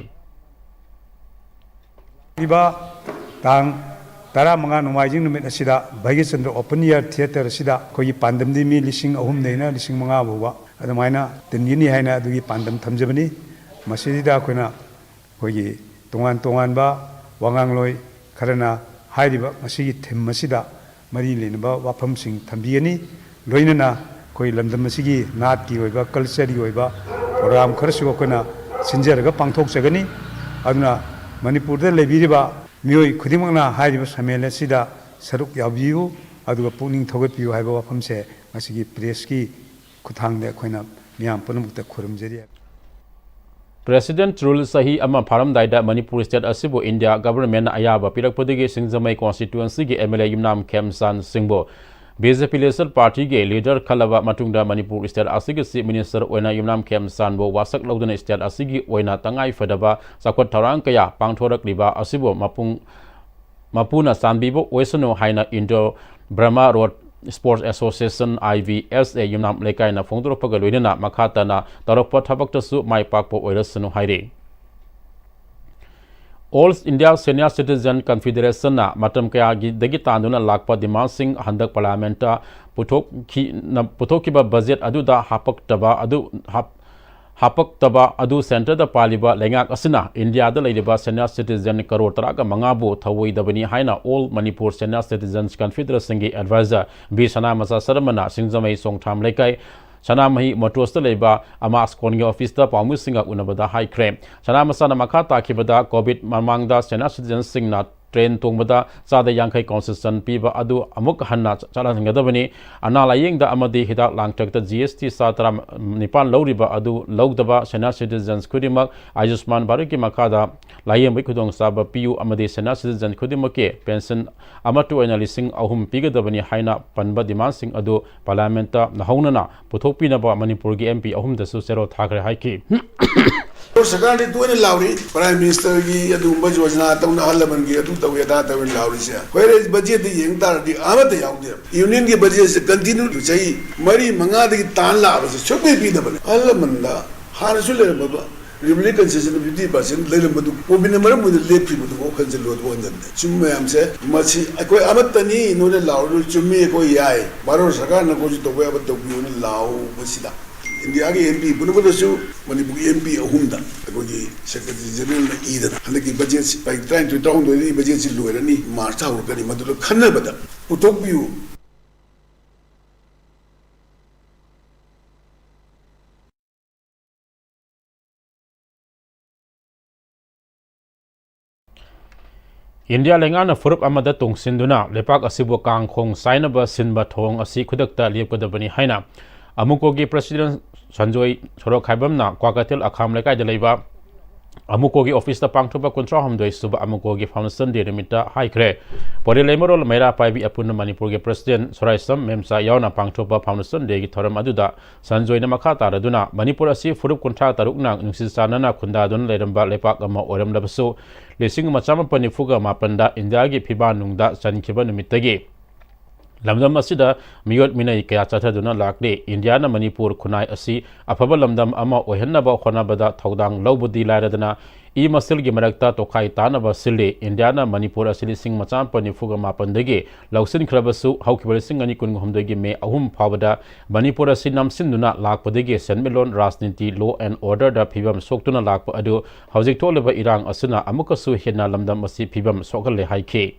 ꯂꯥꯛꯂꯤꯕ ꯇꯥꯡ ꯇꯔꯥꯃꯉꯥ ꯅꯣꯡꯃꯥꯏꯖꯤꯡ ꯅꯨꯃꯤꯠ ꯑꯁꯤꯗ ꯚꯥꯒ꯭ꯌꯆꯟꯗ꯭ꯔ ꯑꯣꯄꯟ ꯏꯌꯥꯔ ꯊꯤꯌꯦꯇꯔ ꯑꯁꯤꯗ ꯑꯩꯈꯣꯏꯒꯤ ꯄꯥꯟꯗꯝꯗꯤ ꯃꯤ ꯂꯤꯁꯤꯡ ꯑꯍꯨꯝꯗꯩꯅ ꯂꯤꯁꯤꯡ ꯃꯉꯥ ꯐꯥꯎꯕ ꯑꯗꯨꯃꯥꯏꯅ ꯇꯤꯟꯒꯅꯤ ꯍꯥꯏꯅ ꯑꯗꯨꯒꯤ ꯄꯥꯟꯗꯝ ꯊꯝꯖꯕꯅꯤ꯫ ꯃꯁꯤꯗ ꯑꯩꯈꯣꯏꯅ ꯑꯩꯈꯣꯏꯒꯤ ꯇꯣꯉꯥꯟ ꯇꯣꯉꯥꯟꯕ ꯋꯥꯉꯥꯡꯂꯣꯏ ꯈꯔꯅ ꯍꯥꯏꯔꯤꯕ ꯃꯁꯤꯒꯤ ꯊꯤꯝ ꯑꯁꯤꯗ ꯃꯔꯤ ꯂꯩꯅꯕ ꯋꯥꯐꯝꯁꯤꯡ ꯊꯝꯕꯤꯒꯅꯤ꯫ ꯂꯣꯏꯅꯅ ꯑꯩꯈꯣꯏ ꯂꯝꯗꯝ ꯑꯁꯤꯒꯤ ꯅꯥꯠꯀꯤ ꯑꯣꯏꯕ, ꯀꯜꯆꯔꯒꯤ ꯑꯣꯏꯕ ꯄ꯭ꯔꯣꯒ꯭ꯔꯥꯝ ꯈꯔꯁꯨ ꯑꯩꯈꯣꯏꯅ ꯁꯤꯟꯖꯔꯒ ꯄꯥꯡꯊꯣꯛꯆꯒꯅꯤ꯫ ꯑꯗꯨꯅ ꯃꯅꯤꯄꯨꯔꯗ ꯂꯩꯕꯤꯔꯤꯕ ꯃꯤꯑꯣꯏ ꯈꯨꯗꯤꯡꯃꯛꯅ ꯍꯥꯏꯔꯤꯕ ꯁꯝꯃꯦꯂꯟ ꯑꯁꯤꯗ ꯁꯔꯨꯛ ꯌꯥꯕꯤꯌꯨ, ꯑꯗꯨꯒ ꯄꯨꯛꯅꯤꯡ ꯊꯧꯒꯠꯄꯤꯌꯨ ꯍꯥꯏꯕ ꯋꯥꯐꯝꯁꯦ ꯉꯁꯤꯒꯤ ꯄ꯭ꯔꯦꯁꯀꯤ ꯈꯨꯠꯊꯥꯡꯗ ꯑꯩꯈꯣꯏꯅ ꯃꯤꯌꯥꯝ ꯄꯨꯝꯅꯃꯛꯇ ꯈꯨꯔꯨꯝꯖꯔꯤ꯫ ꯄ꯭ꯔꯦꯁꯤꯗꯦꯟꯠ ꯔꯨꯜ ꯆꯍꯤ ꯑꯃ ꯐꯥꯔꯝꯗꯥꯏꯗ ꯃꯅꯤꯄꯨꯔ ꯁ꯭ꯇꯦꯠ ꯑꯁꯤꯕꯨ ꯏꯟꯗꯤꯌꯥ ꯒꯚꯔꯟꯃꯦꯟꯠꯅ ꯑꯌꯥꯕ ꯄꯤꯔꯛꯄꯗꯒꯤ ꯁꯤꯡꯖꯃꯩ ꯀꯣꯟꯁꯇꯤꯇ꯭ꯋꯦꯟꯁꯤꯒꯤ M L A Yumnam Khemchand ꯁꯤꯡꯕꯨ ꯕꯤ ꯖꯦ ꯄꯤ ꯂꯦꯁꯔ ꯄꯥꯔꯇꯤꯒꯤ ꯂꯤꯗꯔ ꯈꯜꯂꯕ ꯃꯇꯨꯡꯗ ꯃꯅꯤꯄꯨꯔ ꯁ꯭ꯇꯦꯠ ꯑꯁꯤꯒꯤ ꯆꯤꯐ ꯃꯤꯅꯤꯁꯇꯔ ꯑꯣꯏꯅ ꯌꯨꯝꯅꯥꯝ ꯈꯦꯝꯆꯥꯟꯕꯨ ꯋꯥꯁꯛ ꯂꯧꯗꯨꯅ ꯁ꯭ꯇꯦꯠ ꯑꯁꯤꯒꯤ ꯑꯣꯏꯅ ꯇꯉꯥꯏ ꯐꯗꯕ ꯆꯥꯎꯈꯠ ꯊꯧꯔꯥꯡ ꯀꯌꯥ ꯄꯥꯡꯊꯣꯔꯛꯂꯤꯕ ꯑꯁꯤꯕꯨ ꯃꯄꯨꯡ ꯃꯄꯨꯅ ꯆꯥꯟꯕꯤꯕ ꯑꯣꯏꯁꯅꯨ ꯍꯥꯏꯅ ꯏꯟꯗꯣ ꯕ꯭ꯔꯍꯃ ꯔꯣꯗ ꯁ꯭ꯄꯣꯔꯠꯁ ꯑꯦꯁꯣꯁꯤꯌꯦꯁꯟ, ꯑꯥꯏ ꯕꯤ ꯑꯦꯁ ꯑꯦ, ꯌꯨꯝꯅꯥꯝ ꯂꯩꯀꯥꯏꯅ ꯐꯣꯡꯗꯣꯔꯛꯄꯒ ꯂꯣꯏꯅꯅ ꯃꯈꯥ ꯇꯥꯅ ꯇꯧꯔꯛꯄ ꯊꯕꯛꯇꯁꯨ ꯃꯥꯏ ꯄꯥꯛꯄ ꯑꯣꯏꯔꯁꯅꯨ ꯍꯥꯏꯔꯤ꯫ ꯑꯣꯜ ꯏꯟꯗꯤꯌꯥ ꯁꯦꯅꯤꯌꯔ ꯁꯤꯇꯤꯖꯟ ꯀꯟꯐꯦꯗꯔꯦꯁꯟꯅ ꯃꯇꯝ ꯀꯌꯥꯒꯤꯗꯒꯤ ꯇꯥꯟꯗꯨꯅ ꯂꯥꯛꯄ ꯗꯤꯃꯥꯟꯁꯤꯡ ꯍꯟꯗꯛ ꯄꯥꯔꯂꯤꯌꯥꯃꯦꯟꯠꯇ ꯄꯨꯊꯣꯛꯈꯤ-, ꯅ-, ꯄꯨꯊꯣꯛꯈꯤꯕ ꯕꯖꯦꯠ ꯑꯗꯨꯗ ꯍꯥꯄꯛꯇꯕ ꯑꯗꯨ ꯍꯥꯞ-, ꯍꯥꯄꯛꯇꯕ ꯑꯗꯨ ꯁꯦꯟꯇꯔꯗ ꯄꯥꯜꯂꯤꯕ ꯂꯩꯉꯥꯛ ꯑꯁꯤꯅ ꯏꯟꯗꯤꯌꯥꯗ ꯂꯩꯔꯤꯕ ꯁꯦꯅꯤꯌꯔ ꯁꯤꯇꯤꯖꯟ ꯀꯔꯣꯔ ꯇꯔꯥꯒ ꯃꯉꯥꯕꯨ ꯊꯧꯑꯣꯏꯗꯕꯅꯤ ꯍꯥꯏꯅ ꯑꯣꯜ ꯃꯅꯤꯄꯨꯔ ꯁꯦꯅꯤꯌꯔ ꯁꯤꯇꯤꯖꯟꯁ ꯀꯟꯐꯦꯗꯔꯦꯁꯟꯒꯤ ꯑꯦꯗꯚꯥꯏꯖꯔ ꯕꯤ ꯁꯅꯥꯃꯆꯥ ꯁꯔꯃꯅ ꯁꯤꯡꯖꯃꯩ ꯁꯣꯡꯊꯥꯝ ꯂꯩꯀꯥꯏ ꯁꯅꯥꯃꯍꯤ ꯃꯣꯇꯣꯔꯁꯇ ꯂꯩꯕ ꯑꯃꯥꯁ ꯀꯣꯟꯒꯤ ꯑꯣꯐꯤꯁꯇ ꯄꯥꯎꯃꯤꯁꯤꯡꯒ ꯎꯅꯕꯗ ꯍꯥꯏꯈ꯭ꯔꯦ꯫ ꯁꯅꯥꯃꯆꯥꯅ ꯃꯈꯥ ꯇꯥꯈꯤꯕꯗ, ꯀꯣꯚꯤꯗ ꯃꯃꯥꯡꯗ ꯁꯦꯅꯤꯌꯔ ꯁꯤꯇꯤꯖꯟꯁꯤꯡꯅ ꯇ꯭ꯔꯦꯟ ꯇꯣꯡꯕꯗ ꯆꯥꯗ ꯌꯥꯡꯈꯩ concession ꯄꯤꯕ ꯑꯗꯨ ꯑꯃꯨꯛ ꯍꯟꯅ ꯆꯠꯍꯟꯒꯗꯕꯅꯤ꯫ ꯑꯅꯥ ꯂꯥꯌꯦꯡꯗ ꯑꯃꯗꯤ ꯍꯤꯗꯥꯛ ꯂꯥꯡꯊꯛꯇ G S T ꯆꯥ ꯇꯔꯥ ꯅꯤꯄꯥꯟ ꯂꯧꯔꯤꯕ ꯑꯗꯨ ꯂꯧꯗꯕ senior citizens ꯈꯨꯗꯤꯡꯃꯛ ꯑꯌꯨꯁꯃꯥꯟ ꯚꯥꯔꯠꯀꯤ ꯃꯈꯥꯗ ꯂꯥꯌꯦꯡꯕꯒꯤ ꯈꯨꯗꯣꯡꯆꯥꯕ ꯄꯤꯌꯨ ꯑꯃꯗꯤ senior citizen ꯈꯨꯗꯤꯡꯃꯛꯀꯤ pension ꯑꯃꯠꯇ ꯑꯣꯏꯅ ꯂꯤꯁꯤꯡ ꯑꯍꯨꯝ ꯄꯤꯒꯗꯕꯅꯤ ꯍꯥꯏꯅ ꯄꯟꯕ demandꯁꯤꯡ ꯑꯗꯨ Parliamentꯇ ꯅꯧꯍꯧꯅꯅ ꯄꯨꯊꯣꯛꯄꯤꯅꯕ ꯃꯅꯤꯄꯨꯔꯒꯤ M P ꯑꯍꯨꯝꯗꯁꯨ ꯆꯦꯔꯣꯜ ꯊꯥꯈ꯭ꯔꯦ ꯍꯥꯏꯈꯤ꯫ ꯁꯔꯀꯥꯔꯗꯤ ꯇꯣꯏꯅ ꯂꯥꯎꯔꯤ, Prime Ministerꯒꯤ ꯑꯗꯨꯒꯨꯝꯕ ꯌꯣꯖꯅꯥ ꯇꯧꯅ, ꯑꯍꯜ ꯂꯃꯟꯒꯤ ꯑꯗꯨ ꯇꯧꯏ ꯑꯗꯥ ꯇꯧꯏ ꯂꯥꯎꯔꯤꯁꯦ꯫ Whereas budgetꯇ ꯌꯦꯡ ꯇꯥꯔꯗꯤ ꯑꯃꯠꯇ ꯌꯥꯎꯗꯦ꯫ Unionꯒꯤ budgetꯁꯦ continue ꯆꯍꯤ ꯃꯔꯤ ꯃꯉꯥꯗꯒꯤ ꯇꯥꯟ ꯂꯥꯛꯑꯕꯁꯦ ꯁꯨꯛꯄꯤ ꯄꯤꯗꯕꯅꯦ꯫ ꯑꯍꯜ ꯂꯃꯟꯗ ꯍꯥꯟꯅꯁꯨ ꯂꯩꯔꯝꯃꯕ revenue concession fifty percent ꯂꯩꯔꯝꯕꯗꯨ COVID ꯃꯔꯝ ꯑꯣꯏꯅ ꯂꯦꯞꯈꯤꯕꯗꯨ ꯈꯟꯖꯤꯜꯂꯨ ꯑꯗꯨ ꯍꯟꯖꯟꯗꯦ꯫ ꯆꯨꯝ ꯃꯌꯥꯝꯁꯦ ꯃꯁꯤ ꯑꯩꯈꯣꯏ ꯑꯃꯠꯇꯅꯤ, ꯅꯣꯏꯅ ꯂꯥꯎꯔꯤꯗꯨ ꯆꯨꯝꯃꯤ, ꯑꯩꯈꯣꯏ ꯌꯥꯏ꯫ ꯚꯥꯔꯠ ꯁꯔꯀꯥꯔꯅ ꯑꯩꯈꯣꯏꯁꯨ ꯇꯧꯕ ꯌꯥꯕ ꯇꯧꯕꯤꯌꯨꯅ ꯂꯥꯎꯕꯁꯤꯗ ꯏꯟꯗꯤꯌꯥꯒꯤ M P ꯄꯨꯝꯅꯃꯛꯇꯁꯨ ꯃꯅꯤꯄꯨꯔꯒꯤ M P ꯑꯍꯨꯝꯗ ꯑꯩꯈꯣꯏꯒꯤ Secretary Generalꯅ ꯏꯗꯅ ꯍꯟꯗꯛꯀꯤ budgetꯁꯤ ꯇꯥꯔꯤꯛ ꯇꯔꯥꯅꯤꯊꯣꯏ ꯇꯔꯥꯍꯨꯝꯗꯣꯏꯗꯒꯤ budgetꯁꯤ ꯂꯣꯏꯔꯅꯤ, Marchꯇ ꯍꯧꯔꯛꯀꯅꯤ, ꯃꯗꯨꯗ ꯈꯟꯅꯕꯗ ꯄꯨꯊꯣꯛꯄꯤꯌꯨ꯫ ꯏꯟꯗꯤꯌꯥ ꯂꯩꯉꯥꯛꯅ ꯐꯨꯔꯨꯞ ꯑꯃꯗ ꯇꯨꯡꯁꯤꯟꯗꯨꯅ ꯂꯩꯄꯥꯛ ꯑꯁꯤꯕꯨ ꯀꯥꯡ ꯈꯣꯡ ꯆꯥꯏꯅꯕ ꯁꯤꯟꯕ ꯊꯧꯑꯣꯡ ꯑꯁꯤ ꯈꯨꯗꯛꯇ ꯂꯦꯞꯀꯗꯕꯅꯤ ꯍꯥꯏꯅ ꯑꯃꯨꯀꯣꯒꯤ President ꯁꯟꯖꯣꯏ ꯁꯣꯔꯣꯛꯈꯥꯏꯕꯝꯅ ꯀ꯭ꯋꯥꯀꯩꯊꯦꯜ ꯑꯈꯥꯝ ꯂꯩꯀꯥꯏꯗ ꯂꯩꯕ ꯑꯃꯨꯀꯣꯒꯤ officeꯇ ꯄꯥꯡꯊꯣꯛꯄ ꯀꯨꯟꯊ꯭ꯔꯥ ꯍꯨꯝꯗꯣꯏ ꯁꯨꯕ ꯑꯃꯨꯀꯣꯒꯤ Foundation Day ꯅꯨꯃꯤꯠꯇ ꯍꯥꯏꯈ꯭ꯔꯦ꯫ ꯄꯣꯔꯦ ꯂꯩꯃꯔꯣꯜ ꯃꯩꯔꯥ ꯄꯥꯏꯕꯤ ꯑꯄꯨꯟꯕ ꯃꯅꯤꯄꯨꯔꯒꯤ President ꯁꯣꯔꯥꯏꯁꯝ ꯃꯦꯝꯆꯥ ꯌꯥꯎꯅ ꯄꯥꯡꯊꯣꯛꯄ Foundation Dayꯒꯤ ꯊꯧꯔꯝ ꯑꯗꯨꯗ ꯁꯟꯖꯣꯏꯅ ꯃꯈꯥ ꯇꯥꯔꯗꯨꯅ ꯃꯅꯤꯄꯨꯔ ꯑꯁꯤ ꯐꯨꯔꯨꯞ ꯀꯨꯟꯊ꯭ꯔꯥ ꯇꯔꯨꯛꯅ ꯅꯨꯡꯁꯤ ꯆꯥꯟꯅꯅ ꯈꯨꯟꯗꯥꯗꯨꯅ ꯂꯩꯔꯝꯕ ꯂꯩꯄꯥꯛ ꯑꯃ ꯑꯣꯏꯔꯝꯂꯕꯁꯨ, ꯂꯤꯁꯤꯡ ꯑꯃ ꯆꯥꯃꯥꯄꯟ ꯅꯤꯐꯨꯒ ꯃꯥꯄꯟꯗ ꯏꯟꯗꯤꯌꯥꯒꯤ ꯐꯤꯕꯥꯟ ꯅꯨꯡꯗ ꯆꯟꯈꯤꯕ ꯅꯨꯃꯤꯠꯇꯒꯤ ꯂꯝꯗꯝ ꯑꯁꯤꯗ ꯃꯤꯑꯣꯠ ꯃꯤꯅꯩ ꯀꯌꯥ ꯆꯠꯊꯗꯨꯅ ꯂꯥꯛꯂꯤ꯫ ꯏꯟꯗꯤꯌꯥꯅ ꯃꯅꯤꯄꯨꯔ ꯈꯨꯟꯅꯥꯏ ꯑꯁꯤ ꯑꯐꯕ ꯂꯝꯗꯝ ꯑꯃ ꯑꯣꯏꯍꯟꯅꯕ ꯍꯣꯠꯅꯕꯗ ꯊꯧꯗꯥꯡ ꯂꯧꯕꯗꯤ ꯂꯥꯏꯔꯗꯅ, ꯏ ꯃꯁꯦꯜꯒꯤ ꯃꯔꯛꯇ ꯇꯣꯈꯥꯏ ꯇꯥꯅꯕ ꯁꯤꯜꯂꯤ꯫ ꯏꯟꯗꯤꯌꯥꯅ ꯃꯅꯤꯄꯨꯔ ꯑꯁꯤ ꯂꯤꯁꯤꯡ ꯑꯃ ꯆꯥꯃꯥꯄꯟ ꯅꯤꯐꯨꯒ ꯃꯥꯄꯟꯗꯒꯤ ꯂꯧꯁꯤꯟꯈ꯭ꯔꯕꯁꯨ, ꯍꯧꯈꯤꯕ ꯂꯤꯁꯤꯡ ꯑꯅꯤ ꯀꯨꯟꯍꯨꯝꯗꯣꯏꯒꯤ ꯃꯦ ꯑꯍꯨꯝ ꯐꯥꯎꯕꯗ ꯃꯅꯤꯄꯨꯔ ꯑꯁꯤ ꯅꯝꯁꯤꯟꯗꯨꯅ ꯂꯥꯛꯄꯗꯒꯤ ꯁꯦꯟꯃꯤꯠꯂꯣꯟ, ꯔꯥꯖꯅꯤꯇꯤ, law and orderꯗ ꯐꯤꯕꯝ ꯁꯣꯛꯇꯨꯅ ꯂꯥꯛꯄ ꯑꯗꯨ ꯍꯧꯖꯤꯛ ꯊꯣꯛꯂꯤꯕ ꯏꯔꯥꯡ ꯑꯁꯤꯅ ꯑꯃꯨꯛꯀꯁꯨ ꯍꯦꯟꯅ ꯂꯝꯗꯝ ꯑꯁꯤ ꯐꯤꯕꯝ ꯁꯣꯛꯍꯜꯂꯦ ꯍꯥꯏꯈꯤ꯫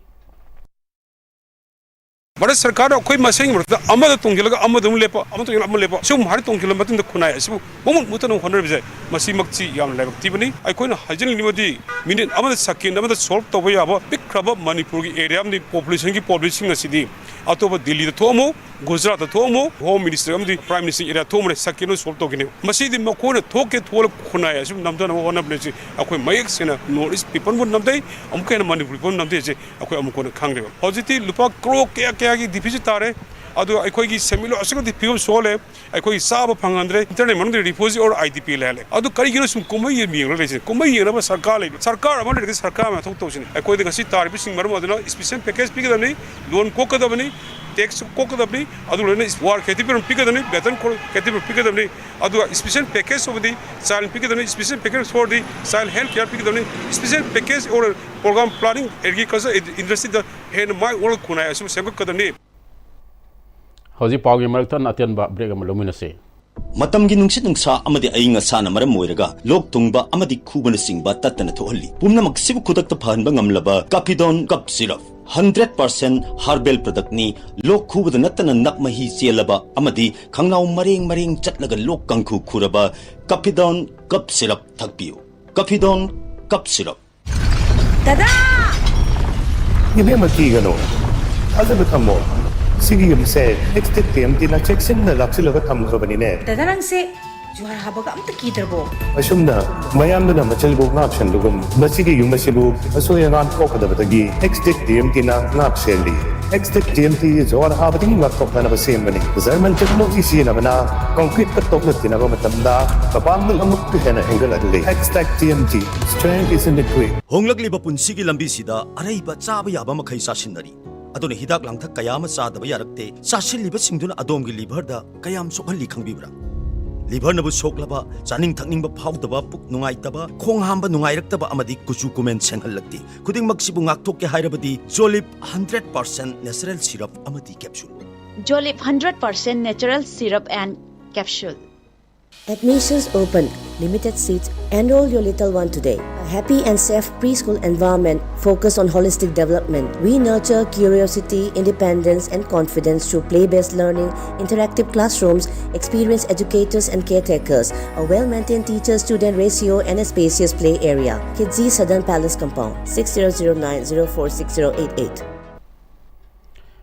ꯚꯥꯔꯠ ꯁꯔꯀꯥꯔꯅ ꯑꯩꯈꯣꯏ ꯃꯁꯦꯟꯒꯤ ꯃꯔꯛꯇ ꯑꯃꯗ ꯇꯣꯡꯁꯤꯜꯂꯒ ꯑꯃꯗ ꯑꯃꯨꯛ ꯂꯦꯞꯄ, ꯑꯃꯗ ꯇꯣꯡꯁꯤꯜꯂꯒ ꯑꯃ ꯂꯦꯞꯄ, ꯁꯤꯒꯨꯝꯕ ꯍꯥꯏꯅ ꯇꯣꯡꯁꯤꯜꯂꯕ ꯃꯇꯨꯡꯗ ꯈꯨꯟꯅꯥꯏ ꯑꯁꯤꯕꯨ ꯃꯃꯨꯠ ꯃꯨꯠꯇꯅꯕ ꯍꯣꯠꯅꯔꯤꯕꯁꯦ, ꯃꯁꯤꯃꯛꯁꯤ ꯌꯥꯝꯅ ꯂꯥꯏꯕꯛ ꯊꯤꯕꯅꯤ꯫ ꯑꯩꯈꯣꯏꯅ ꯍꯥꯏꯖꯅꯤꯡꯂꯤꯕꯗꯤ, ꯃꯤꯅꯤꯠ ꯑꯃꯗ, ꯁꯦꯀꯦꯟ ꯑꯃꯗ ꯁꯣꯜꯕ ꯇꯧꯕ ꯌꯥꯕ ꯄꯤꯛꯈ꯭ꯔꯕ ꯃꯅꯤꯄꯨꯔꯒꯤ ꯑꯦꯔꯤꯌꯥ ꯑꯃꯗꯤ ꯄꯣꯄꯨꯂꯦꯁꯟꯒꯤ ꯄ꯭ꯔꯣꯕ꯭ꯂꯦꯝꯁꯤꯡ ꯑꯁꯤꯗꯤ ꯑꯇꯣꯞꯄ ꯗꯤꯜꯂꯤꯗ ꯊꯣꯛꯑꯝꯃꯨ, ꯒꯨꯖꯔꯥꯠꯇ ꯊꯣꯛꯑꯝꯃꯨ, ꯍꯣꯝ ꯃꯤꯅꯤꯁꯇꯔ ꯑꯃꯗꯤ ꯄ꯭ꯔꯥꯏꯝ ꯃꯤꯅꯤꯁꯇꯔꯒꯤ ꯑꯦꯔꯤꯌꯥ ꯊꯣꯛꯑꯝꯃꯨꯅꯦ, ꯁꯦꯀꯦꯟ ꯑꯃꯗ ꯁꯣꯜꯕ ꯇꯧꯒꯅꯤ꯫ ꯃꯁꯤꯗꯤ ꯃꯈꯣꯏꯅ ꯊꯣꯛꯀꯦ ꯊꯣꯛꯂ ꯈꯨꯟꯅꯥꯏ ꯑꯁꯤꯕꯨ ꯅꯝꯊꯅꯕ ꯍꯣꯠꯅꯕꯅꯤ꯫ ꯑꯁꯤ ꯑꯩꯈꯣꯏ ꯃꯌꯦꯛ ꯁꯦꯡꯅ ꯅꯣꯔꯠ ꯏꯁ ꯄꯤꯄꯜꯕꯨ ꯅꯝꯊꯩ, ꯑꯃꯨꯛꯀ ꯍꯦꯟꯅ ꯃꯅꯤꯄꯨꯔ ꯄꯤꯄꯜꯕꯨ ꯅꯝꯊꯩ꯫ ꯑꯁꯤ ꯑꯩꯈꯣꯏ ꯑꯃꯨꯛ ꯀꯣꯟꯅ ꯈꯪꯗꯦꯕ꯫ ꯍꯧꯖꯤꯛꯇꯤ ꯂꯨꯄꯥ ꯀ꯭ꯔꯣꯔ ꯀꯌꯥ ꯀꯌꯥꯒꯤ ꯗꯤꯐꯤꯁꯤꯠ ꯇꯥꯔꯦ꯫ ꯑꯗꯨꯒ ꯑꯩꯈꯣꯏꯒꯤ ꯁꯦꯟꯃꯤꯠꯂꯣꯟ ꯑꯁꯤꯒꯤ ꯐꯤꯕꯝ ꯁꯣꯛꯍꯜꯂꯦ꯫ ꯑꯩꯈꯣꯏꯒꯤ ꯆꯥꯕ ꯐꯪꯍꯟꯗ꯭ꯔꯦ꯫ ꯏꯟꯇꯔꯅꯦꯠ ꯃꯅꯨꯡꯗ ꯔꯤꯐ꯭ꯌꯨꯖꯤ ꯑꯣꯔ ꯑꯥꯏ ꯗꯤ ꯄꯤ ꯂꯩꯍꯜꯂꯦ꯫ ꯑꯗꯨ ꯀꯔꯤꯒꯤꯅꯣ ꯁꯨꯝ ꯀꯨꯝꯍꯩ ꯌꯦꯡꯂꯒ ꯂꯩꯁꯦ? ꯀꯨꯝꯍꯩ ꯌꯦꯡꯅꯕ ꯁꯔꯀꯥꯔ ꯂꯩꯕ? ꯁꯔꯀꯥꯔ ꯑꯃ ꯂꯩꯔꯒꯗꯤ ꯁꯔꯀꯥꯔ ꯃꯊꯧ ꯇꯧꯁꯤꯅꯦ꯫ ꯑꯩꯈꯣꯏꯗ ꯉꯁꯤ ꯇꯥꯔꯤꯕꯁꯤꯡ ꯃꯔꯝ ꯑꯗꯨꯅ ꯏꯁꯄꯤꯁꯦꯜ ꯄꯦꯀꯦꯖ ꯄꯤꯒꯗꯕꯅꯤ, ꯂꯣꯟ ꯀꯣꯛꯀꯗꯕꯅꯤ, ꯇꯦꯛꯁ ꯀꯣꯛꯀꯗꯕꯅꯤ, ꯑꯗꯨ ꯂꯣꯏꯅ ꯋꯥꯔ ꯀꯦꯇꯤꯒꯣꯔꯤ ꯄꯤꯒꯗꯕꯅꯤ, ꯕꯦꯇꯟ ꯀꯦꯇꯤꯒꯣꯔꯤ ꯄꯤꯒꯗꯕꯅꯤ꯫ ꯑꯗꯨꯒ special package of the child ꯄꯤꯒꯗꯕꯅꯤ, special package for the child health care ꯄꯤꯒꯗꯕꯅꯤ, special package or programme planning agriculture ꯏꯟꯗꯁꯇ꯭ꯔꯤꯗ ꯍꯦꯟꯅ ꯃꯥꯏ ꯑꯣꯟꯕ ꯈꯨꯟꯅꯥꯏ ꯑꯁꯤꯕꯨ ꯁꯦꯝꯒꯠꯀꯗꯕꯅꯤ꯫ ꯍꯧꯖꯤꯛ ꯄꯥꯎꯒꯤ ꯃꯔꯛꯇ ꯑꯇꯦꯟꯕ ꯕ꯭ꯔꯦꯛ ꯑꯃ ꯂꯧꯃꯤꯟꯅꯁꯤ꯫ ꯃꯇꯝꯒꯤ ꯅꯨꯡꯁꯤꯠ ꯅꯨꯡꯁꯥ ꯑꯃꯗꯤ ꯑꯏꯪ ꯑꯁꯥꯅ ꯃꯔꯝ ꯑꯣꯏꯔꯒ ꯂꯣꯛ ꯊꯨꯡꯕ ꯑꯃꯗꯤ ꯈꯨꯕꯅꯆꯤꯡꯕ ꯇꯠꯇꯅ ꯊꯣꯛꯍꯜꯂꯤ꯫ ꯄꯨꯝꯅꯃꯛꯁꯤꯕꯨ ꯈꯨꯗꯛꯇ ꯐꯍꯟꯕ ꯉꯝꯂꯕ ꯀꯥꯐꯤꯗꯣꯟ ꯀꯞ ꯁꯤꯔꯞ, ꯍꯟꯗ꯭ꯔꯦꯠ ꯄꯥꯔꯁꯦꯟ ꯍꯥꯔꯕꯦꯜ ꯄ꯭ꯔꯗꯛꯅꯤ꯫ ꯂꯣꯛ ꯈꯨꯕꯗ ꯅꯠꯇꯅ ꯅꯞ ꯃꯍꯤ ꯆꯦꯜꯂꯕ ꯑꯃꯗꯤ ꯈꯪꯅꯥꯎ ꯃꯔꯦꯡ ꯃꯔꯦꯡ ꯆꯠꯂꯒ ꯂꯣꯛ ꯀꯥꯡꯈꯨ ꯈꯨꯔꯕ ꯀꯥꯐꯤꯗꯣꯟ ꯀꯞ ꯁꯤꯔꯞ ꯊꯛꯄꯤꯌꯨ꯫ ꯀꯥꯐꯤꯗꯣꯟ ꯀꯞ ꯁꯤꯔꯞ꯫ ꯗꯗꯥ! ꯏꯕꯦꯝꯃ, ꯀꯤꯒꯅꯨ, ꯊꯥꯖꯕ ꯊꯝꯃꯣ꯫ ꯁꯤꯒꯤ ꯌꯨꯝꯁꯦ ꯑꯦꯛꯁꯇꯦꯛ ꯇꯤ ꯑꯦꯝ ꯇꯤꯅ ꯆꯦꯛꯁꯤꯟꯅ ꯂꯥꯛꯁꯤꯜꯂꯒ ꯊꯝꯈ꯭ꯔꯕꯅꯤꯅꯦ꯫ ꯗꯗꯥ, ꯅꯪꯁꯦ ꯖꯨꯍꯥꯔ ꯍꯥꯕꯒ ꯑꯝꯇ ꯀꯤꯗ꯭ꯔꯕꯣ? ꯑꯁꯨꯝꯅ ꯃꯌꯥꯝꯗꯨꯅ ꯃꯆꯤꯜꯕꯨ ꯉꯥꯛ ꯁꯦꯟꯕꯒꯨꯝ, ꯃꯁꯤꯒꯤ ꯌꯨꯝ ꯑꯁꯤꯕꯨ ꯑꯁꯣꯏ ꯑꯉꯥꯝ ꯊꯣꯛꯀꯗꯕꯗꯒꯤ ꯑꯦꯛꯁꯇꯦꯛ ꯇꯤ ꯑꯦꯝ ꯇꯤꯅ ꯉꯥꯛ ꯁꯦꯜꯂꯤ꯫ ꯑꯦꯛꯁꯇꯦꯛ ꯇꯤ ꯑꯦꯝ ꯇꯤ ꯖꯨꯍꯥꯔ ꯍꯥꯕꯗꯒꯤ ꯉꯥꯛꯊꯣꯛꯅꯅꯕ ꯁꯦꯝꯕꯅꯤ꯫ ꯖꯔꯃꯟ ꯇꯦꯛꯅꯣꯂꯣꯖꯤ ꯁꯤꯖꯤꯟꯅꯕꯅ ꯀꯪꯀ꯭ꯔꯤꯠꯀ ꯇꯣꯛꯅ ꯇꯤꯟꯅꯕ ꯃꯇꯝꯗ ꯃꯄꯥꯡꯒꯜ ꯑꯃꯨꯛꯀ ꯍꯦꯟꯅ ꯍꯦꯟꯒꯠꯍꯜꯂꯤ꯫ ꯑꯦꯛꯁꯇꯦꯛ T M T, strength is in the grit. ꯍꯣꯡꯂꯛꯂꯤꯕ ꯄꯨꯟꯁꯤꯒꯤ ꯂꯝꯕꯤꯁꯤꯗ ꯑꯔꯩꯕ ꯆꯥꯕ ꯌꯥꯕ ꯃꯈꯩ ꯆꯥꯁꯤꯟꯅꯔꯤ꯫ ꯑꯗꯨꯅ ꯍꯤꯗꯥꯛ ꯂꯥꯡꯊꯛ ꯀꯌꯥ ꯑꯃ ꯆꯥꯗꯕ ꯌꯥꯔꯛꯇꯦ꯫ ꯆꯥꯁꯤꯜꯂꯤꯕꯁꯤꯡꯗꯨꯅ ꯑꯗꯣꯝꯒꯤ ꯂꯤꯚꯔꯗ ꯀꯌꯥꯝ ꯁꯣꯛꯍꯜꯂꯤ ꯈꯪꯕꯤꯕ꯭ꯔꯥ? ꯂꯤꯚꯔꯅꯕꯨ ꯁꯣꯛꯂꯕ, ꯆꯥꯅꯤꯡ ꯊꯛꯅꯤꯡꯕ ꯐꯥꯎꯗꯕ, ꯄꯨꯛ ꯅꯨꯡꯉꯥꯏꯇꯕ, ꯈꯣꯡ ꯍꯥꯝꯕ ꯅꯨꯡꯉꯥꯏꯔꯛꯇꯕ ꯑꯃꯗꯤ ꯀꯨꯆꯨ ꯀꯨꯃꯦꯟ ꯁꯦꯡꯍꯜꯂꯛꯇꯦ꯫ ꯈꯨꯗꯤꯡꯃꯛꯁꯤꯕꯨ ꯉꯥꯛꯊꯣꯛꯀꯦ ꯍꯥꯏꯔꯕꯗꯤ ꯖꯣꯂꯤꯞ ꯍꯟꯗ꯭ꯔꯦꯠ ꯄꯥꯔꯁꯦꯟ ꯅꯦꯆꯔꯦꯜ ꯁꯤꯔꯞ ꯑꯃꯗꯤ capsule. Jolip hundred percent natural syrup and capsule. Admissions open. Limited seats. Enroll your little one today. Happy and safe preschool environment focused on holistic development. We nurture curiosity, independence, and confidence through play-based learning, interactive classrooms, experienced educators and caretakers, a well-maintained teacher-student ratio, and a spacious play area. Kidzi Southern Palace Compound, six zero zero nine zero four six zero eight eight.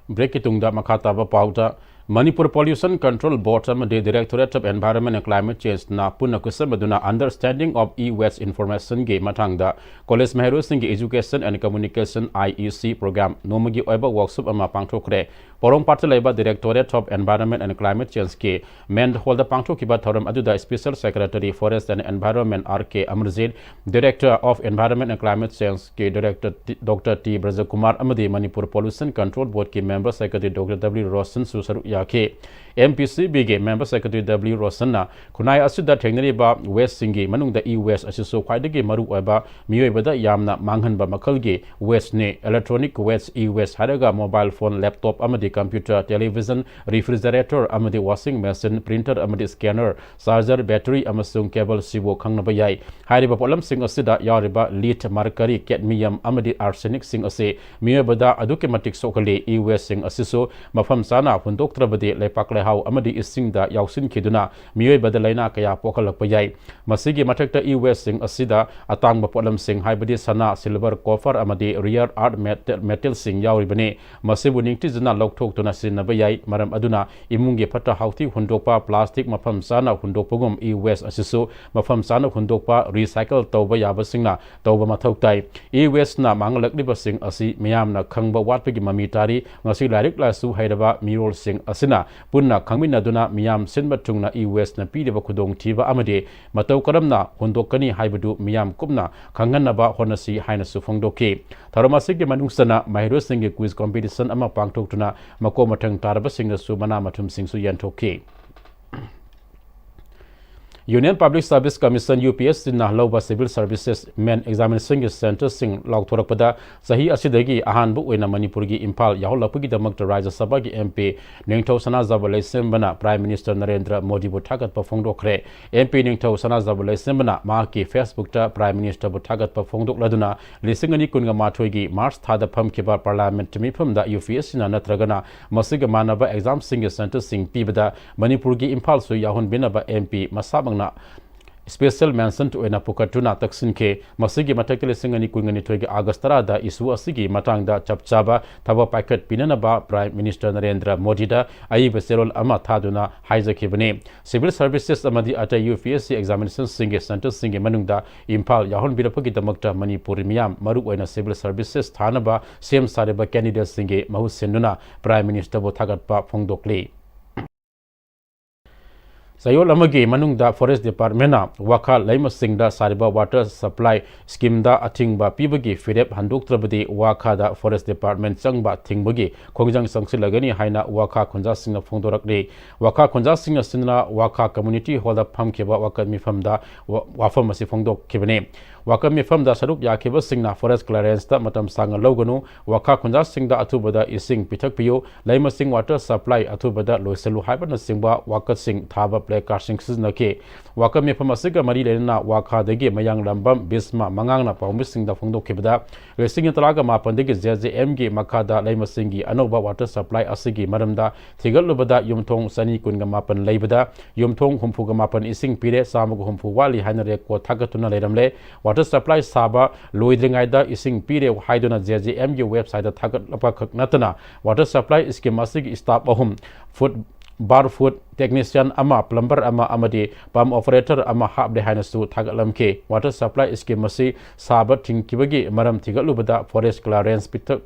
Break ꯀꯤ ꯇꯨꯡꯗ ꯃꯈꯥ ꯇꯥꯕ ꯄꯥꯎꯗ, Manipur Pollution Control Board ꯑꯃꯗꯤ Directorate of Environment and Climate Change ꯅ ꯄꯨꯟꯅ ꯈꯨꯠꯁꯝꯅꯗꯨꯅ Understanding of E-Waste Information ꯒꯤ ꯃꯇꯥꯡꯗ ꯀꯣꯂꯦꯖ ꯃꯍꯩꯔꯣꯏꯁꯤꯡꯒꯤ Education and Communication, I E C, program ꯅꯣꯡꯃꯒꯤ ꯑꯣꯏꯕ workshop ꯑꯃ ꯄꯥꯡꯊꯣꯛꯈ꯭ꯔꯦ꯫ ꯄꯣꯔꯣꯝꯄꯥꯠꯇ ꯂꯩꯕ Directorate of Environment and Climate Change ꯀꯤ main hall ꯗ ꯄꯥꯡꯊꯣꯛꯈꯤꯕ ꯊꯧꯔꯝ ꯑꯗꯨꯗ Special Secretary Forest and Environment R K Amarjit, Director of Environment and Climate Change ꯀꯤ Director T-, Doctor T Brajakumar ꯑꯃꯗꯤ Manipur Pollution Control Board ꯀꯤ Member Secretary Doctor W Roshan ꯁꯨ ꯁꯔꯨꯛ ꯌꯥꯈꯤ꯫ M P C B ꯒꯤ Member Secretary W Roshan ꯅ ꯈꯨꯟꯅꯥꯏ ꯑꯁꯤꯗ ꯊꯦꯡꯅꯔꯤꯕ waste ꯁꯤꯡꯒꯤ ꯃꯅꯨꯡꯗ e-waste ꯑꯁꯤꯁꯨ ꯈ꯭ꯋꯥꯏꯗꯒꯤ ꯃꯔꯨ ꯑꯣꯏꯕ, ꯃꯤꯑꯣꯏꯕꯗ ꯌꯥꯝꯅ ꯃꯥꯡꯍꯟꯕ ꯃꯈꯜꯒꯤ waste ꯅꯤ꯫ Electronic waste, e-waste ꯍꯥꯏꯔꯒ mobile phone, laptop ꯑꯃꯗꯤ computer, television, refrigerator ꯑꯃꯗꯤ washing machine, printer ꯑꯃꯗꯤ scanner, charger, battery ꯑꯃꯁꯨꯡ cable ꯁꯤꯕꯨ ꯈꯪꯅꯕ ꯌꯥꯏ꯫ ꯍꯥꯏꯔꯤꯕ ꯄꯣꯠꯂꯝꯁꯤꯡ ꯑꯁꯤꯗ ꯌꯥꯎꯔꯤꯕ lead, mercury, cadmium ꯑꯃꯗꯤ arsenic ꯁꯤꯡ ꯑꯁꯤ ꯃꯤꯑꯣꯏꯕꯗ ꯑꯗꯨꯛꯀꯤ ꯃꯇꯤꯛ ꯁꯣꯛꯍꯜꯂꯤ꯫ E-waste ꯁꯤꯡ ꯑꯁꯤꯁꯨ ꯃꯐꯝ ꯆꯥꯅ ꯍꯨꯟꯗꯣꯛꯇ꯭ꯔꯕꯗꯤ ꯂꯩꯄꯥꯛ ꯂꯩꯍꯥꯎ ꯑꯃꯗꯤ ꯏꯁꯤꯡꯗ ꯌꯥꯎꯁꯤꯟꯈꯤꯗꯨꯅ ꯃꯤꯑꯣꯏꯕꯗ ꯂꯥꯏꯅꯥ ꯀꯌꯥ ꯄꯣꯛꯍꯜꯂꯛꯄ ꯌꯥꯏ꯫ ꯃꯁꯤꯒꯤ ꯃꯊꯛꯇ e-waste ꯁꯤꯡ ꯑꯁꯤꯗ ꯑꯇꯥꯡꯕ ꯄꯣꯠꯂꯝꯁꯤꯡ ꯍꯥꯏꯕꯗꯤ ꯁꯅꯥ, silver, copper ꯑꯃꯗꯤ rare earth met-, metal ꯁꯤꯡ ꯌꯥꯎꯔꯤꯕꯅꯤ꯫ ꯃꯁꯤꯕꯨ ꯅꯤꯡꯊꯤꯖꯅ ꯂꯧꯊꯣꯛꯇꯨꯅ ꯁꯤꯖꯤꯟꯅꯕ ꯌꯥꯏ꯫ ꯃꯔꯝ ꯑꯗꯨꯅ ꯏꯃꯨꯡꯒꯤ ꯐꯠꯇ ꯍꯥꯎꯊꯤ ꯍꯨꯟꯗꯣꯛꯄ, plastic ꯃꯐꯝ ꯆꯥꯅ ꯍꯨꯟꯗꯣꯛꯄꯒꯨꯝ e-waste ꯑꯁꯤꯁꯨ ꯃꯐꯝ ꯆꯥꯅ ꯍꯨꯟꯗꯣꯛꯄ, recycle ꯇꯧꯕ ꯌꯥꯕꯁꯤꯡꯅ ꯇꯧꯕ ꯃꯊꯧ ꯇꯥꯏ꯫ E-waste ꯅ ꯃꯥꯡꯍꯜꯂꯛꯂꯤꯕꯁꯤꯡ ꯑꯁꯤ ꯃꯤꯌꯥꯝꯅ ꯈꯪꯕ ꯋꯥꯠꯄꯒꯤ ꯃꯃꯤ ꯇꯥꯔꯤ꯫ ꯉꯁꯤ ꯂꯥꯏꯔꯤꯛ ꯂꯥꯏꯁꯨ ꯍꯩꯔꯕ ꯃꯤꯔꯣꯜꯁꯤꯡ ꯑꯁꯤꯅ ꯄꯨꯟꯅ ꯈꯪꯃꯤꯟꯅꯗꯨꯅ ꯃꯤꯌꯥꯝ ꯁꯤꯟꯕ ꯊꯨꯡꯅ e-waste ꯅ ꯄꯤꯔꯤꯕ ꯈꯨꯗꯣꯡꯊꯤꯕ ꯑꯃꯗꯤ ꯃꯇꯧ ꯀꯔꯝꯅ ꯍꯨꯟꯗꯣꯛꯀꯅꯤ ꯍꯥꯏꯕꯗꯨ ꯃꯤꯌꯥꯝ ꯀꯨꯞꯅ ꯈꯪꯍꯟꯅꯕ ꯍꯣꯠꯅꯁꯤ ꯍꯥꯏꯅꯁꯨ ꯐꯣꯡꯗꯣꯛꯈꯤ꯫ ꯊꯧꯔꯝ ꯑꯁꯤꯒꯤ ꯃꯅꯨꯡ ꯆꯟꯅ ꯃꯍꯩꯔꯣꯏꯁꯤꯡꯒꯤ quiz competition ꯑꯃ ꯄꯥꯡꯊꯣꯛꯇꯨꯅ ꯃꯀꯣꯛ ꯃꯊꯪ ꯇꯥꯔꯕꯁꯤꯡꯗꯁꯨ ꯃꯅꯥ ꯃꯊꯨꯝꯁꯤꯡꯁꯨ ꯌꯦꯟꯊꯣꯛꯈꯤ꯫ Union Public Service Commission, U P S C ꯅ ꯂꯧꯕ Civil Services Main Examination ꯒꯤ centre ꯁꯤꯡ ꯂꯥꯎꯊꯣꯔꯛꯄꯗ, ꯆꯍꯤ ꯑꯁꯤꯗꯒꯤ ꯑꯍꯥꯟꯕ ꯑꯣꯏꯅ ꯃꯅꯤꯄꯨꯔꯒꯤ ꯏꯝꯐꯥꯜ ꯌꯥꯎꯍꯜꯂꯛꯄꯒꯤꯗꯃꯛꯇ ꯔꯥꯖ꯭ꯌ ꯁꯚꯥꯒꯤ M P ꯅꯤꯡꯊꯧ ꯁꯅꯥꯖꯥꯎꯕ ꯂꯩꯁꯦꯝꯕꯅ Prime Minister ꯅꯔꯦꯟꯗ꯭ꯔ ꯃꯣꯗꯤꯕꯨ ꯊꯥꯒꯠꯄ ꯐꯣꯡꯗꯣꯛꯈ꯭ꯔꯦ꯫ M P ꯅꯤꯡꯊꯧ ꯁꯅꯥꯖꯥꯎꯕ ꯂꯩꯁꯦꯝꯕꯅ ꯃꯍꯥꯛꯀꯤ Facebook ꯇ Prime Minister ꯕꯨ ꯊꯥꯒꯠꯄ ꯐꯣꯡꯗꯣꯛꯂꯗꯨꯅ, ꯂꯤꯁꯤꯡ ꯑꯅꯤ ꯀꯨꯟꯒ ꯃꯥꯊꯣꯏꯒꯤ March ꯊꯥꯗ ꯐꯝꯈꯤꯕ Parliament ꯃꯤꯐꯝꯗ U P S C ꯅ ꯅꯠꯇ꯭ꯔꯒꯅ ꯃꯁꯤꯒ ꯃꯥꯟꯅꯕ exam ꯁꯤꯡꯒꯤ centre ꯁꯤꯡ ꯄꯤꯕꯗ ꯃꯅꯤꯄꯨꯔꯒꯤ ꯏꯝꯐꯥꯜꯁꯨ ꯌꯥꯎꯍꯟꯕꯤꯅꯕ M P ꯃꯁꯥꯃꯛꯅ special mention ꯑꯣꯏꯅ ꯄꯨꯈꯠꯇꯨꯅ ꯇꯛꯁꯤꯟꯈꯤ꯫ ꯃꯁꯤꯒꯤ ꯃꯊꯛꯇ, ꯂꯤꯁꯤꯡ ꯑꯅꯤ ꯀꯨꯟꯅꯤꯊꯣꯏꯒꯤ August ꯇꯔꯥꯗ issue ꯑꯁꯤꯒꯤ ꯃꯇꯥꯡꯗ ꯆꯞ ꯆꯥꯕ ꯊꯕꯛ ꯄꯥꯏꯈꯠꯄꯤꯅꯅꯕ Prime Minister ꯅꯔꯦꯟꯗ꯭ꯔ ꯃꯣꯗꯤꯗ ꯑꯏꯕ ꯆꯦꯔꯣꯜ ꯑꯃ ꯊꯥꯗꯨꯅ ꯍꯥꯏꯖꯈꯤꯕꯅꯤ꯫ Civil Services ꯑꯃꯗꯤ ꯑꯇꯩ U P S C examination ꯁꯤꯡꯒꯤ centre ꯁꯤꯡꯒꯤ ꯃꯅꯨꯡꯗ ꯏꯝꯐꯥꯜ ꯌꯥꯎꯍꯟꯕꯤꯔꯛꯄꯒꯤꯗꯃꯛꯇ ꯃꯅꯤꯄꯨꯔꯤ ꯃꯤꯌꯥꯝ, ꯃꯔꯨꯑꯣꯏꯅ Civil Services ꯊꯥꯅꯕ ꯁꯦꯝ ꯁꯥꯔꯤꯕ candidate ꯁꯤꯡꯒꯤ ꯃꯍꯨꯠ ꯁꯤꯟꯗꯨꯅ Prime Minister ꯕꯨ ꯊꯥꯒꯠꯄ ꯐꯣꯡꯗꯣꯛꯂꯤ꯫ ꯆꯌꯣꯜ ꯑꯃꯒꯤ ꯃꯅꯨꯡꯗ Forest Department ꯅ ꯋꯥꯈꯥ ꯂꯩꯃꯁꯤꯡꯗ ꯁꯥꯔꯤꯕ water supply scheme ꯗ ꯑꯊꯤꯡꯕ ꯄꯤꯕꯒꯤ ꯐꯤꯔꯦꯞ ꯍꯟꯗꯣꯛꯇ꯭ꯔꯕꯗꯤ ꯋꯥꯈꯥꯗ Forest Department ꯆꯪꯕ ꯊꯤꯡꯕꯒꯤ ꯈꯣꯡꯖꯪ ꯆꯪꯁꯤꯜꯂꯒꯅꯤ ꯍꯥꯏꯅ ꯋꯥꯈꯥ ꯈꯨꯟꯖꯥꯁꯤꯡꯅ ꯐꯣꯡꯗꯣꯔꯛꯂꯤ꯫ ꯋꯥꯈꯥ ꯈꯨꯟꯖꯥꯁꯤꯡ ꯑꯁꯤꯅ ꯋꯥꯈꯥ Community Hall ꯗ ꯐꯝꯈꯤꯕ ꯋꯥꯀꯠ ꯃꯤꯐꯝꯗ ꯋꯥ-, ꯋꯥꯐꯝ ꯑꯁꯤ ꯐꯣꯡꯗꯣꯛꯈꯤꯕꯅꯤ꯫ ꯋꯥꯀꯠ ꯃꯤꯐꯝꯗ ꯁꯔꯨꯛ ꯌꯥꯈꯤꯕꯁꯤꯡꯅ Forest Clearance ꯇ ꯃꯇꯝ ꯁꯥꯡꯅ ꯂꯧꯒꯅꯨ, ꯋꯥꯈꯥ ꯈꯨꯟꯖꯥꯁꯤꯡꯗ ꯑꯊꯨꯕꯗ ꯏꯁꯤꯡ ꯄꯤꯊꯛꯄꯤꯌꯨ, ꯂꯩꯃꯁꯤꯡ water supply ꯑꯊꯨꯕꯗ ꯂꯣꯏꯁꯤꯜꯂꯨ ꯍꯥꯏꯕꯅꯆꯤꯡꯕ ꯋꯥꯀꯠꯁꯤꯡ ꯊꯥꯕ placard ꯁꯤꯡ ꯁꯤꯖꯤꯟꯅꯈꯤ꯫ ꯋꯥꯀꯠ ꯃꯤꯐꯝ ꯑꯁꯤꯒ ꯃꯔꯤ ꯂꯩꯅꯅ ꯋꯥꯈꯥꯗꯒꯤ ꯃꯌꯥꯡꯂꯝꯕꯝ ꯕꯤꯁꯃ ꯃꯉꯥꯡꯅ ꯄꯥꯎꯃꯤꯁꯤꯡꯗ ꯐꯣꯡꯗꯣꯛꯈꯤꯕꯗ, ꯂꯤꯁꯤꯡ ꯇꯔꯥꯒ ꯃꯥꯄꯟꯗꯒꯤ J J M ꯒꯤ ꯃꯈꯥꯗ ꯂꯩꯃꯁꯤꯡꯒꯤ ꯑꯅꯧꯕ water supply ꯑꯁꯤꯒꯤ ꯃꯔꯝꯗ ꯊꯤꯒꯠꯂꯨꯕꯗ, ꯌꯨꯝꯊꯣꯡ ꯆꯅꯤ ꯀꯨꯟꯒ ꯃꯥꯄꯟ ꯂꯩꯕꯗ ꯌꯨꯝꯊꯣꯡ ꯍꯨꯝꯐꯨꯒ ꯃꯥꯄꯟ ꯏꯁꯤꯡ ꯄꯤꯔꯦ, ꯆꯥꯝꯃꯒ ꯍꯨꯝꯐꯨ ꯋꯥꯠꯂꯤ ꯍꯥꯏꯅ record ꯊꯥꯒꯠꯇꯨꯅ ꯂꯩꯔꯝꯂꯦ꯫ Water supply ꯁꯥꯕ ꯂꯣꯏꯗ꯭ꯔꯤꯉꯩꯗ ꯏꯁꯤꯡ ꯄꯤꯔꯦ ꯍꯥꯏꯗꯨꯅ J J M ꯒꯤ website ꯊꯥꯒꯠꯂꯛꯄ ꯈꯛ ꯅꯠꯇꯅ, water supply scheme ꯑꯁꯤꯒꯤ staff ꯑꯍꯨꯝ, foot, bar foot technician ꯑꯃ, plumber ꯑꯃ ꯑꯃꯗꯤ pump operator ꯑꯃ ꯍꯥꯞꯂꯦ ꯍꯥꯏꯅꯁꯨ ꯊꯥꯒꯠꯂꯝꯈꯤ꯫ Water supply scheme ꯑꯁꯤ ꯁꯥꯕ ꯊꯤꯡꯈꯤꯕꯒꯤ ꯃꯔꯝ ꯊꯤꯒꯠꯂꯨꯕꯗ, Forest Clearance ꯄꯤꯊꯛ-,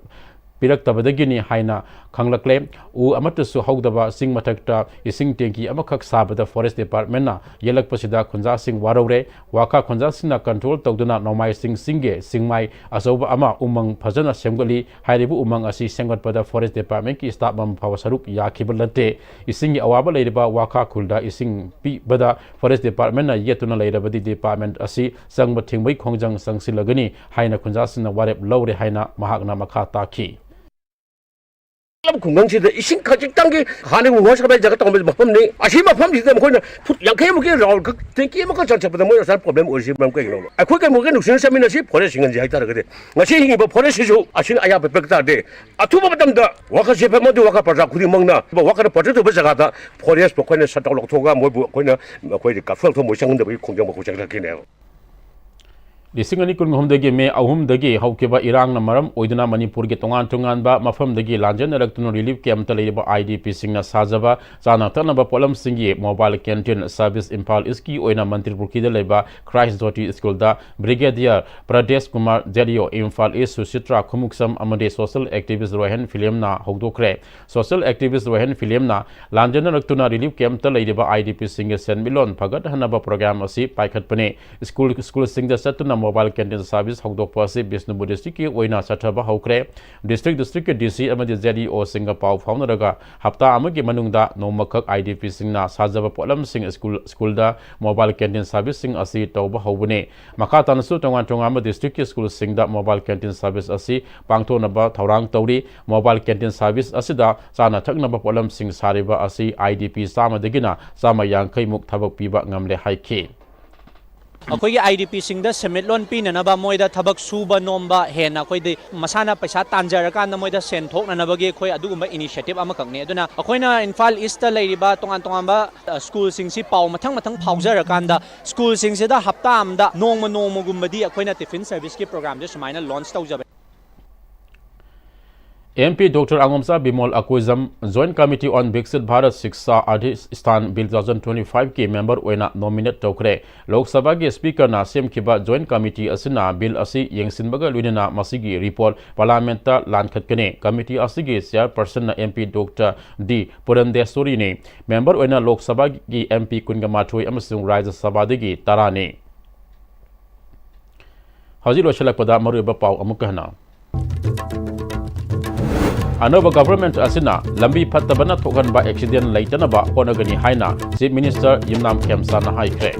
ꯄꯤꯔꯛꯇꯕꯗꯒꯤꯅꯤ ꯍꯥꯏꯅ ꯈꯪꯂꯛꯂꯦ꯫ ꯎ ꯑꯃꯠꯇꯁꯨ ꯍꯧꯗꯕ ꯆꯤꯡ ꯃꯊꯛꯇ ꯏꯁꯤꯡ ꯇꯦꯡꯀꯤ ꯑꯃꯈꯛ ꯁꯥꯕꯗ Forest Department ꯅ ꯌꯦꯠꯂꯛꯄꯁꯤꯗ ꯈꯨꯟꯖꯥꯁꯤꯡ ꯋꯥꯔꯧꯔꯦ꯫ ꯋꯥꯈꯥ ꯈꯨꯟꯖꯥꯁꯤꯡꯅ control ꯇꯧꯗꯨꯅ ꯅꯣꯡꯃꯥꯏ ꯆꯤꯡ ꯆꯤꯡꯒꯤ ꯆꯤꯡꯃꯥꯏ ꯑꯆꯧꯕ ꯑꯃ ꯎꯃꯪ ꯐꯖꯅ ꯁꯦꯝꯒꯠꯂꯤ꯫ ꯍꯥꯏꯔꯤꯕ ꯎꯃꯪ ꯑꯁꯤ ꯁꯦꯝꯒꯠꯄꯗ Forest Department ꯀꯤ staff ꯑꯃ ꯐꯥꯎꯕ ꯁꯔꯨꯛ ꯌꯥꯈꯤꯕ ꯅꯠꯇꯦ꯫ ꯏꯁꯤꯡꯒꯤ ꯑꯋꯥꯕ ꯂꯩꯔꯤꯕ ꯋꯥꯈꯥ ꯈꯨꯜꯗ ꯏꯁꯤꯡ ꯄꯤꯕꯗ Forest Department ꯅ ꯌꯦꯠꯇꯨꯅ ꯂꯩꯔꯕꯗꯤ department ꯑꯁꯤ ꯆꯪꯕ ꯊꯤꯡꯕꯒꯤ ꯈꯣꯡꯖꯪ ꯆꯪꯁꯤꯜꯂꯒꯅꯤ ꯍꯥꯏꯅ ꯈꯨꯟꯖꯥꯁꯤꯡꯅ ꯋꯥꯔꯦꯞ ꯂꯧꯔꯦ ꯍꯥꯏꯅ ꯃꯍꯥꯛꯅ ꯃꯈꯥ ꯇꯥꯈꯤ꯫ ꯂꯝ ꯈꯨꯡꯒꯪꯁꯤꯗ ꯏꯁꯤꯡ ꯈꯖꯤꯛꯇꯪꯒꯤ ꯍꯥꯟꯅꯒꯤ wash supply ꯖꯒꯥ ꯇꯧꯔꯝꯕ ꯃꯐꯝꯅꯤ꯫ ꯑꯁꯤ ꯃꯐꯝꯁꯤꯗ ꯃꯈꯣꯏꯅ ꯐꯨꯠ ꯌꯥꯡꯈꯩ ꯃꯨꯛꯀꯤ round ꯈꯛ ꯇꯦꯡꯀꯤ ꯑꯃꯈꯛ ꯆꯟꯁꯤꯟꯕꯗ ꯃꯣꯏ ꯉꯁꯥꯏ problem ꯑꯣꯏꯔꯤꯁꯤ ꯃꯔꯝ ꯀꯩꯒꯤꯅꯣ? ꯑꯩꯈꯣꯏ ꯀꯩꯅꯣꯒꯤ ꯅꯨꯡꯁꯤꯅ ꯆꯠꯃꯤꯟꯅꯁꯤ, forest ꯍꯤꯡꯍꯟꯁꯤ ꯍꯥꯏꯇꯥꯔꯒꯗꯤ ꯉꯁꯤ ꯍꯤꯡꯉꯤꯕ forest ꯁꯤꯁꯨ ꯑꯁꯤꯅ ꯑꯌꯥꯕ ꯄꯤꯔꯛ ꯇꯥꯔꯗꯤ ꯑꯊꯨꯕ ꯃꯇꯝꯗ ꯋꯥꯈꯜ ꯁꯦ ꯐꯝꯃꯗꯤ ꯋꯥꯈꯜ ꯄ꯭ꯔꯖꯥ ꯈꯨꯗꯤꯡꯃꯛꯅ ꯋꯥꯈꯜ ꯄ꯭ꯔꯖꯥ ꯇꯧꯕ ꯖꯒꯥꯗ forest ꯃꯈꯣꯏꯅ shutdown ꯂꯧꯊꯣꯛꯑꯒ ꯃꯣꯏꯕꯨ ꯑꯩꯈꯣꯏꯅ ꯑꯩꯈꯣꯏꯗꯤ ꯀꯛꯐꯜ ꯊꯣꯡꯕ ꯆꯪꯍꯟꯗꯕꯒꯤ ꯈꯣꯡꯖꯪ ꯃꯈꯣꯏ ꯆꯪꯂꯛꯈꯤꯅꯦꯕ꯫ ꯂꯤꯁꯤꯡ ꯑꯅꯤ ꯀꯨꯟꯍꯨꯝꯗꯣꯏꯒꯤ ꯃꯦ ꯑꯍꯨꯝꯗꯒꯤ ꯍꯧꯈꯤꯕ ꯏꯔꯥꯡꯅ ꯃꯔꯝ ꯑꯣꯏꯗꯨꯅ ꯃꯅꯤꯄꯨꯔꯒꯤ ꯇꯣꯉꯥꯟ ꯇꯣꯉꯥꯟꯕ ꯃꯐꯝꯗꯒꯤ ꯂꯥꯟꯖꯦꯟꯅꯔꯛꯇꯨꯅ relief camp ꯇ ꯂꯩꯔꯤꯕ I D P ꯁꯤꯡꯅ ꯁꯥꯖꯕ ꯆꯥꯅ ꯊꯛꯅꯕ ꯄꯣꯠꯂꯝꯁꯤꯡꯒꯤ mobile canteen service ꯏꯝꯐꯥꯜ ꯏꯁꯀꯤ ꯑꯣꯏꯅ ꯃꯟꯇ꯭ꯔꯤꯄꯨꯔ ꯀꯤꯗ ꯂꯩꯕ Christ Jyoti ꯁ꯭ꯀꯨꯜꯗ Brigadier Pradesh Kumar, Z E O Imphal ꯏꯁ ꯁꯨꯁꯤꯇ꯭ꯔꯥ ꯈꯨꯃꯨꯛꯁꯝ ꯑꯃꯗꯤ social activist Rohen ꯐꯤꯂꯦꯝꯅ ꯍꯧꯗꯣꯛꯈ꯭ꯔꯦ꯫ Social activist Rohen ꯐꯤꯂꯦꯝꯅ ꯂꯥꯟꯖꯦꯟꯅꯔꯛꯇꯨꯅ relief camp ꯇ ꯂꯩꯔꯤꯕ I D P ꯁꯤꯡꯒꯤ ꯁꯦꯟꯃꯤꯠꯂꯣꯟ ꯐꯒꯠꯍꯟꯅꯕ program ꯑꯁꯤ ꯄꯥꯏꯈꯠꯄꯅꯤ꯫ ꯁ꯭ꯀꯨꯜ, ꯁ꯭ꯀꯨꯜꯁꯤꯡꯗ ꯆꯠꯇꯨꯅ mobile canteen service ꯍꯧꯗꯣꯛꯄ ꯑꯁꯤ ꯕꯤꯁꯅꯨꯄꯨꯔ district ꯀꯤ ꯑꯣꯏꯅ ꯆꯠꯊꯕ ꯍꯧꯈ꯭ꯔꯦ꯫ District, district ꯀꯤ D C ꯑꯃꯗꯤ Z E O ꯁꯤꯡꯒ ꯄꯥꯎ ꯐꯥꯎꯅꯔꯒ ꯍꯞꯇꯥ ꯑꯃꯒꯤ ꯃꯅꯨꯡꯗ ꯅꯣꯡꯃꯈꯛ I D P ꯁꯤꯡꯅ ꯁꯥꯖꯕ ꯄꯣꯠꯂꯝꯁꯤꯡ ꯁ꯭ꯀꯨꯜ, ꯁ꯭ꯀꯨꯜꯗ mobile canteen service ꯁꯤꯡ ꯑꯁꯤ ꯇꯧꯕ ꯍꯧꯕꯅꯤ꯫ ꯃꯈꯥ ꯇꯥꯅꯁꯨ ꯇꯣꯉꯥꯟ ꯇꯣꯉꯥꯟꯕ district ꯀꯤ ꯁ꯭ꯀꯨꯜꯁꯤꯡꯗ mobile canteen service ꯑꯁꯤ ꯄꯥꯡꯊꯣꯛꯅꯕ ꯊꯧꯔꯥꯡ ꯇꯧꯔꯤ꯫ Mobile canteen service ꯑꯁꯤꯗ ꯆꯥꯅ ꯊꯛꯅꯕ ꯄꯣꯠꯂꯝꯁꯤꯡ ꯁꯥꯔꯤꯕ ꯑꯁꯤ I D P ꯆꯥꯝꯃꯗꯒꯤꯅ ꯆꯥꯝꯃ ꯌꯥꯡꯈꯩ ꯃꯨꯛ ꯊꯕꯛ ꯄꯤꯕ ꯉꯝꯂꯦ ꯍꯥꯏꯈꯤ꯫ ꯑꯩꯈꯣꯏꯒꯤ I D P ꯁꯤꯡꯗ ꯁꯦꯟꯃꯤꯠꯂꯣꯟ ꯄꯤꯅꯅꯕ, ꯃꯣꯏꯗ ꯊꯕꯛ ꯁꯨꯕ ꯅꯣꯝꯕ ꯍꯦꯟꯅ ꯑꯩꯈꯣꯏꯗꯤ ꯃꯁꯥꯅ ꯄꯩꯁꯥ ꯇꯥꯟꯖꯔꯀꯥꯟꯗ ꯃꯣꯏꯗ ꯁꯦꯟ ꯊꯣꯛꯅꯅꯕꯒꯤ ꯑꯩꯈꯣꯏ ꯑꯗꯨꯒꯨꯝꯕ initiative ꯑꯃꯈꯛꯅꯤ꯫ ꯑꯗꯨꯅ ꯑꯩꯈꯣꯏꯅ ꯏꯝꯐꯥꯜ ꯏꯁꯇ ꯂꯩꯔꯤꯕ ꯇꯣꯉꯥꯟ ꯇꯣꯉꯥꯟꯕ, ꯑ, ꯁ꯭ꯀꯨꯜꯁꯤꯡꯁꯤ ꯄꯥꯎ ꯃꯊꯪ ꯃꯊꯪ ꯐꯥꯎꯖꯔꯀꯥꯟꯗ ꯁ꯭ꯀꯨꯜꯁꯤꯡꯁꯤꯗ ꯍꯞꯇꯥ ꯑꯃꯗ ꯅꯣꯡꯃ ꯅꯣꯡꯃꯒꯨꯝꯕꯗꯤ ꯑꯩꯈꯣꯏꯅ tiffin service ꯀꯤ program ꯁꯦ ꯁꯨꯃꯥꯏꯅ launch ꯇꯧꯖꯕꯅꯤ꯫ M P doctor Angomcha Bimol Akoijam Joint Committee on Viksit Bharat Shiksha Adhishthan Bill two thousand twenty-five ꯀꯤ member ꯑꯣꯏꯅ nominate ꯇꯧꯈ꯭ꯔꯦ꯫ ꯂꯣꯛ ꯁꯚꯥꯒꯤ Speakerꯅ ꯁꯦꯝꯈꯤꯕ Joint Committee ꯑꯁꯤꯅ bill ꯑꯁꯤ ꯌꯦꯡꯁꯤꯟꯕꯒ ꯂꯣꯏꯅꯅ ꯃꯁꯤꯒꯤ report Parliamentꯇ ꯂꯥꯟꯈꯠꯀꯅꯤ꯫ Committee ꯑꯁꯤꯒꯤ Chairpersonꯅ ꯑꯦꯝ ꯄꯤ ꯗꯣꯛꯇꯔ ꯗꯤ ꯄꯨꯔꯟꯗꯦꯁꯣꯔꯤꯅꯤ꯫ Member ꯑꯣꯏꯅ ꯂꯣꯛ ꯁꯚꯥꯒꯤ ꯑꯦꯝ ꯄꯤ ꯀꯨꯟꯒ ꯃꯥꯊꯣꯏ ꯑꯃꯁꯨꯡ ꯔꯥꯖ꯭ꯌ ꯁꯚꯥꯗꯒꯤ ꯇꯔꯥꯅꯤ꯫ ꯍꯧꯖꯤꯛ ꯂꯣꯏꯁꯤꯜꯂꯛꯄꯗ ꯃꯔꯨꯑꯣꯏꯕ ꯄꯥꯎ ꯑꯃꯨꯛꯀ ꯍꯟꯅ꯫ ꯑꯅꯧꯕ government ꯑꯁꯤꯅ ꯂꯝꯕꯤ ꯐꯠꯇꯕꯅ ꯊꯣꯛꯍꯟꯕ accident ꯂꯩꯇꯅꯕ ꯍꯣꯠꯅꯒꯅꯤ ꯍꯥꯏꯅ Chief Minister ꯌꯨꯝꯅꯥꯝ ꯈꯦꯝꯆꯥꯅ ꯍꯥꯏꯈ꯭ꯔꯦ꯫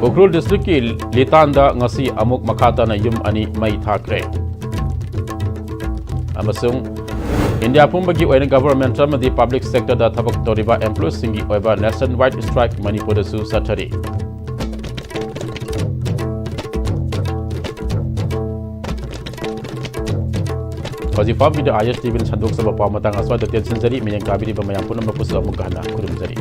ꯎꯈ꯭ꯔꯨꯜ districtꯀꯤ ꯂꯤꯇꯥꯟꯗ ꯉꯁꯤ ꯑꯃꯨꯛ ꯃꯈꯥ ꯇꯥꯅ ꯌꯨꯝ ꯑꯅꯤ ꯃꯩ ꯊꯥꯈ꯭ꯔꯦ꯫ ꯑꯃꯁꯨꯡ ꯏꯟꯗꯤꯌꯥ ꯄꯨꯝꯕꯒꯤ ꯑꯣꯏꯅ government ꯑꯃꯗꯤ public sectorꯗ ꯊꯕꯛ ꯇꯧꯔꯤꯕ employeeꯁꯤꯡꯒꯤ ꯑꯣꯏꯕ nationwide strike ꯃꯅꯤꯄꯨꯔꯗꯁꯨ ꯆꯠꯊꯔꯤ꯫ ꯍꯧꯖꯤꯛ ꯐꯥꯎꯕꯒꯤꯗꯤ ꯑꯥꯏ ꯑꯦꯁ ꯇꯤ ꯚꯤꯅ ꯁꯟꯗꯣꯛꯆꯕ ꯄꯥꯎ ꯃꯇꯥꯡ ꯑꯁ꯭ꯋꯥꯏꯗ ꯇꯦꯟꯁꯤꯟꯖꯔꯤ꯫ ꯃꯤꯠꯌꯦꯡ ꯇꯥꯕꯤꯔꯤꯕ ꯃꯌꯥꯝ ꯄꯨꯝꯅꯃꯛꯄꯨꯁꯨ ꯑꯃꯨꯛꯀ ꯍꯟꯅ ꯈꯨꯔꯨꯝꯖꯔꯤ꯫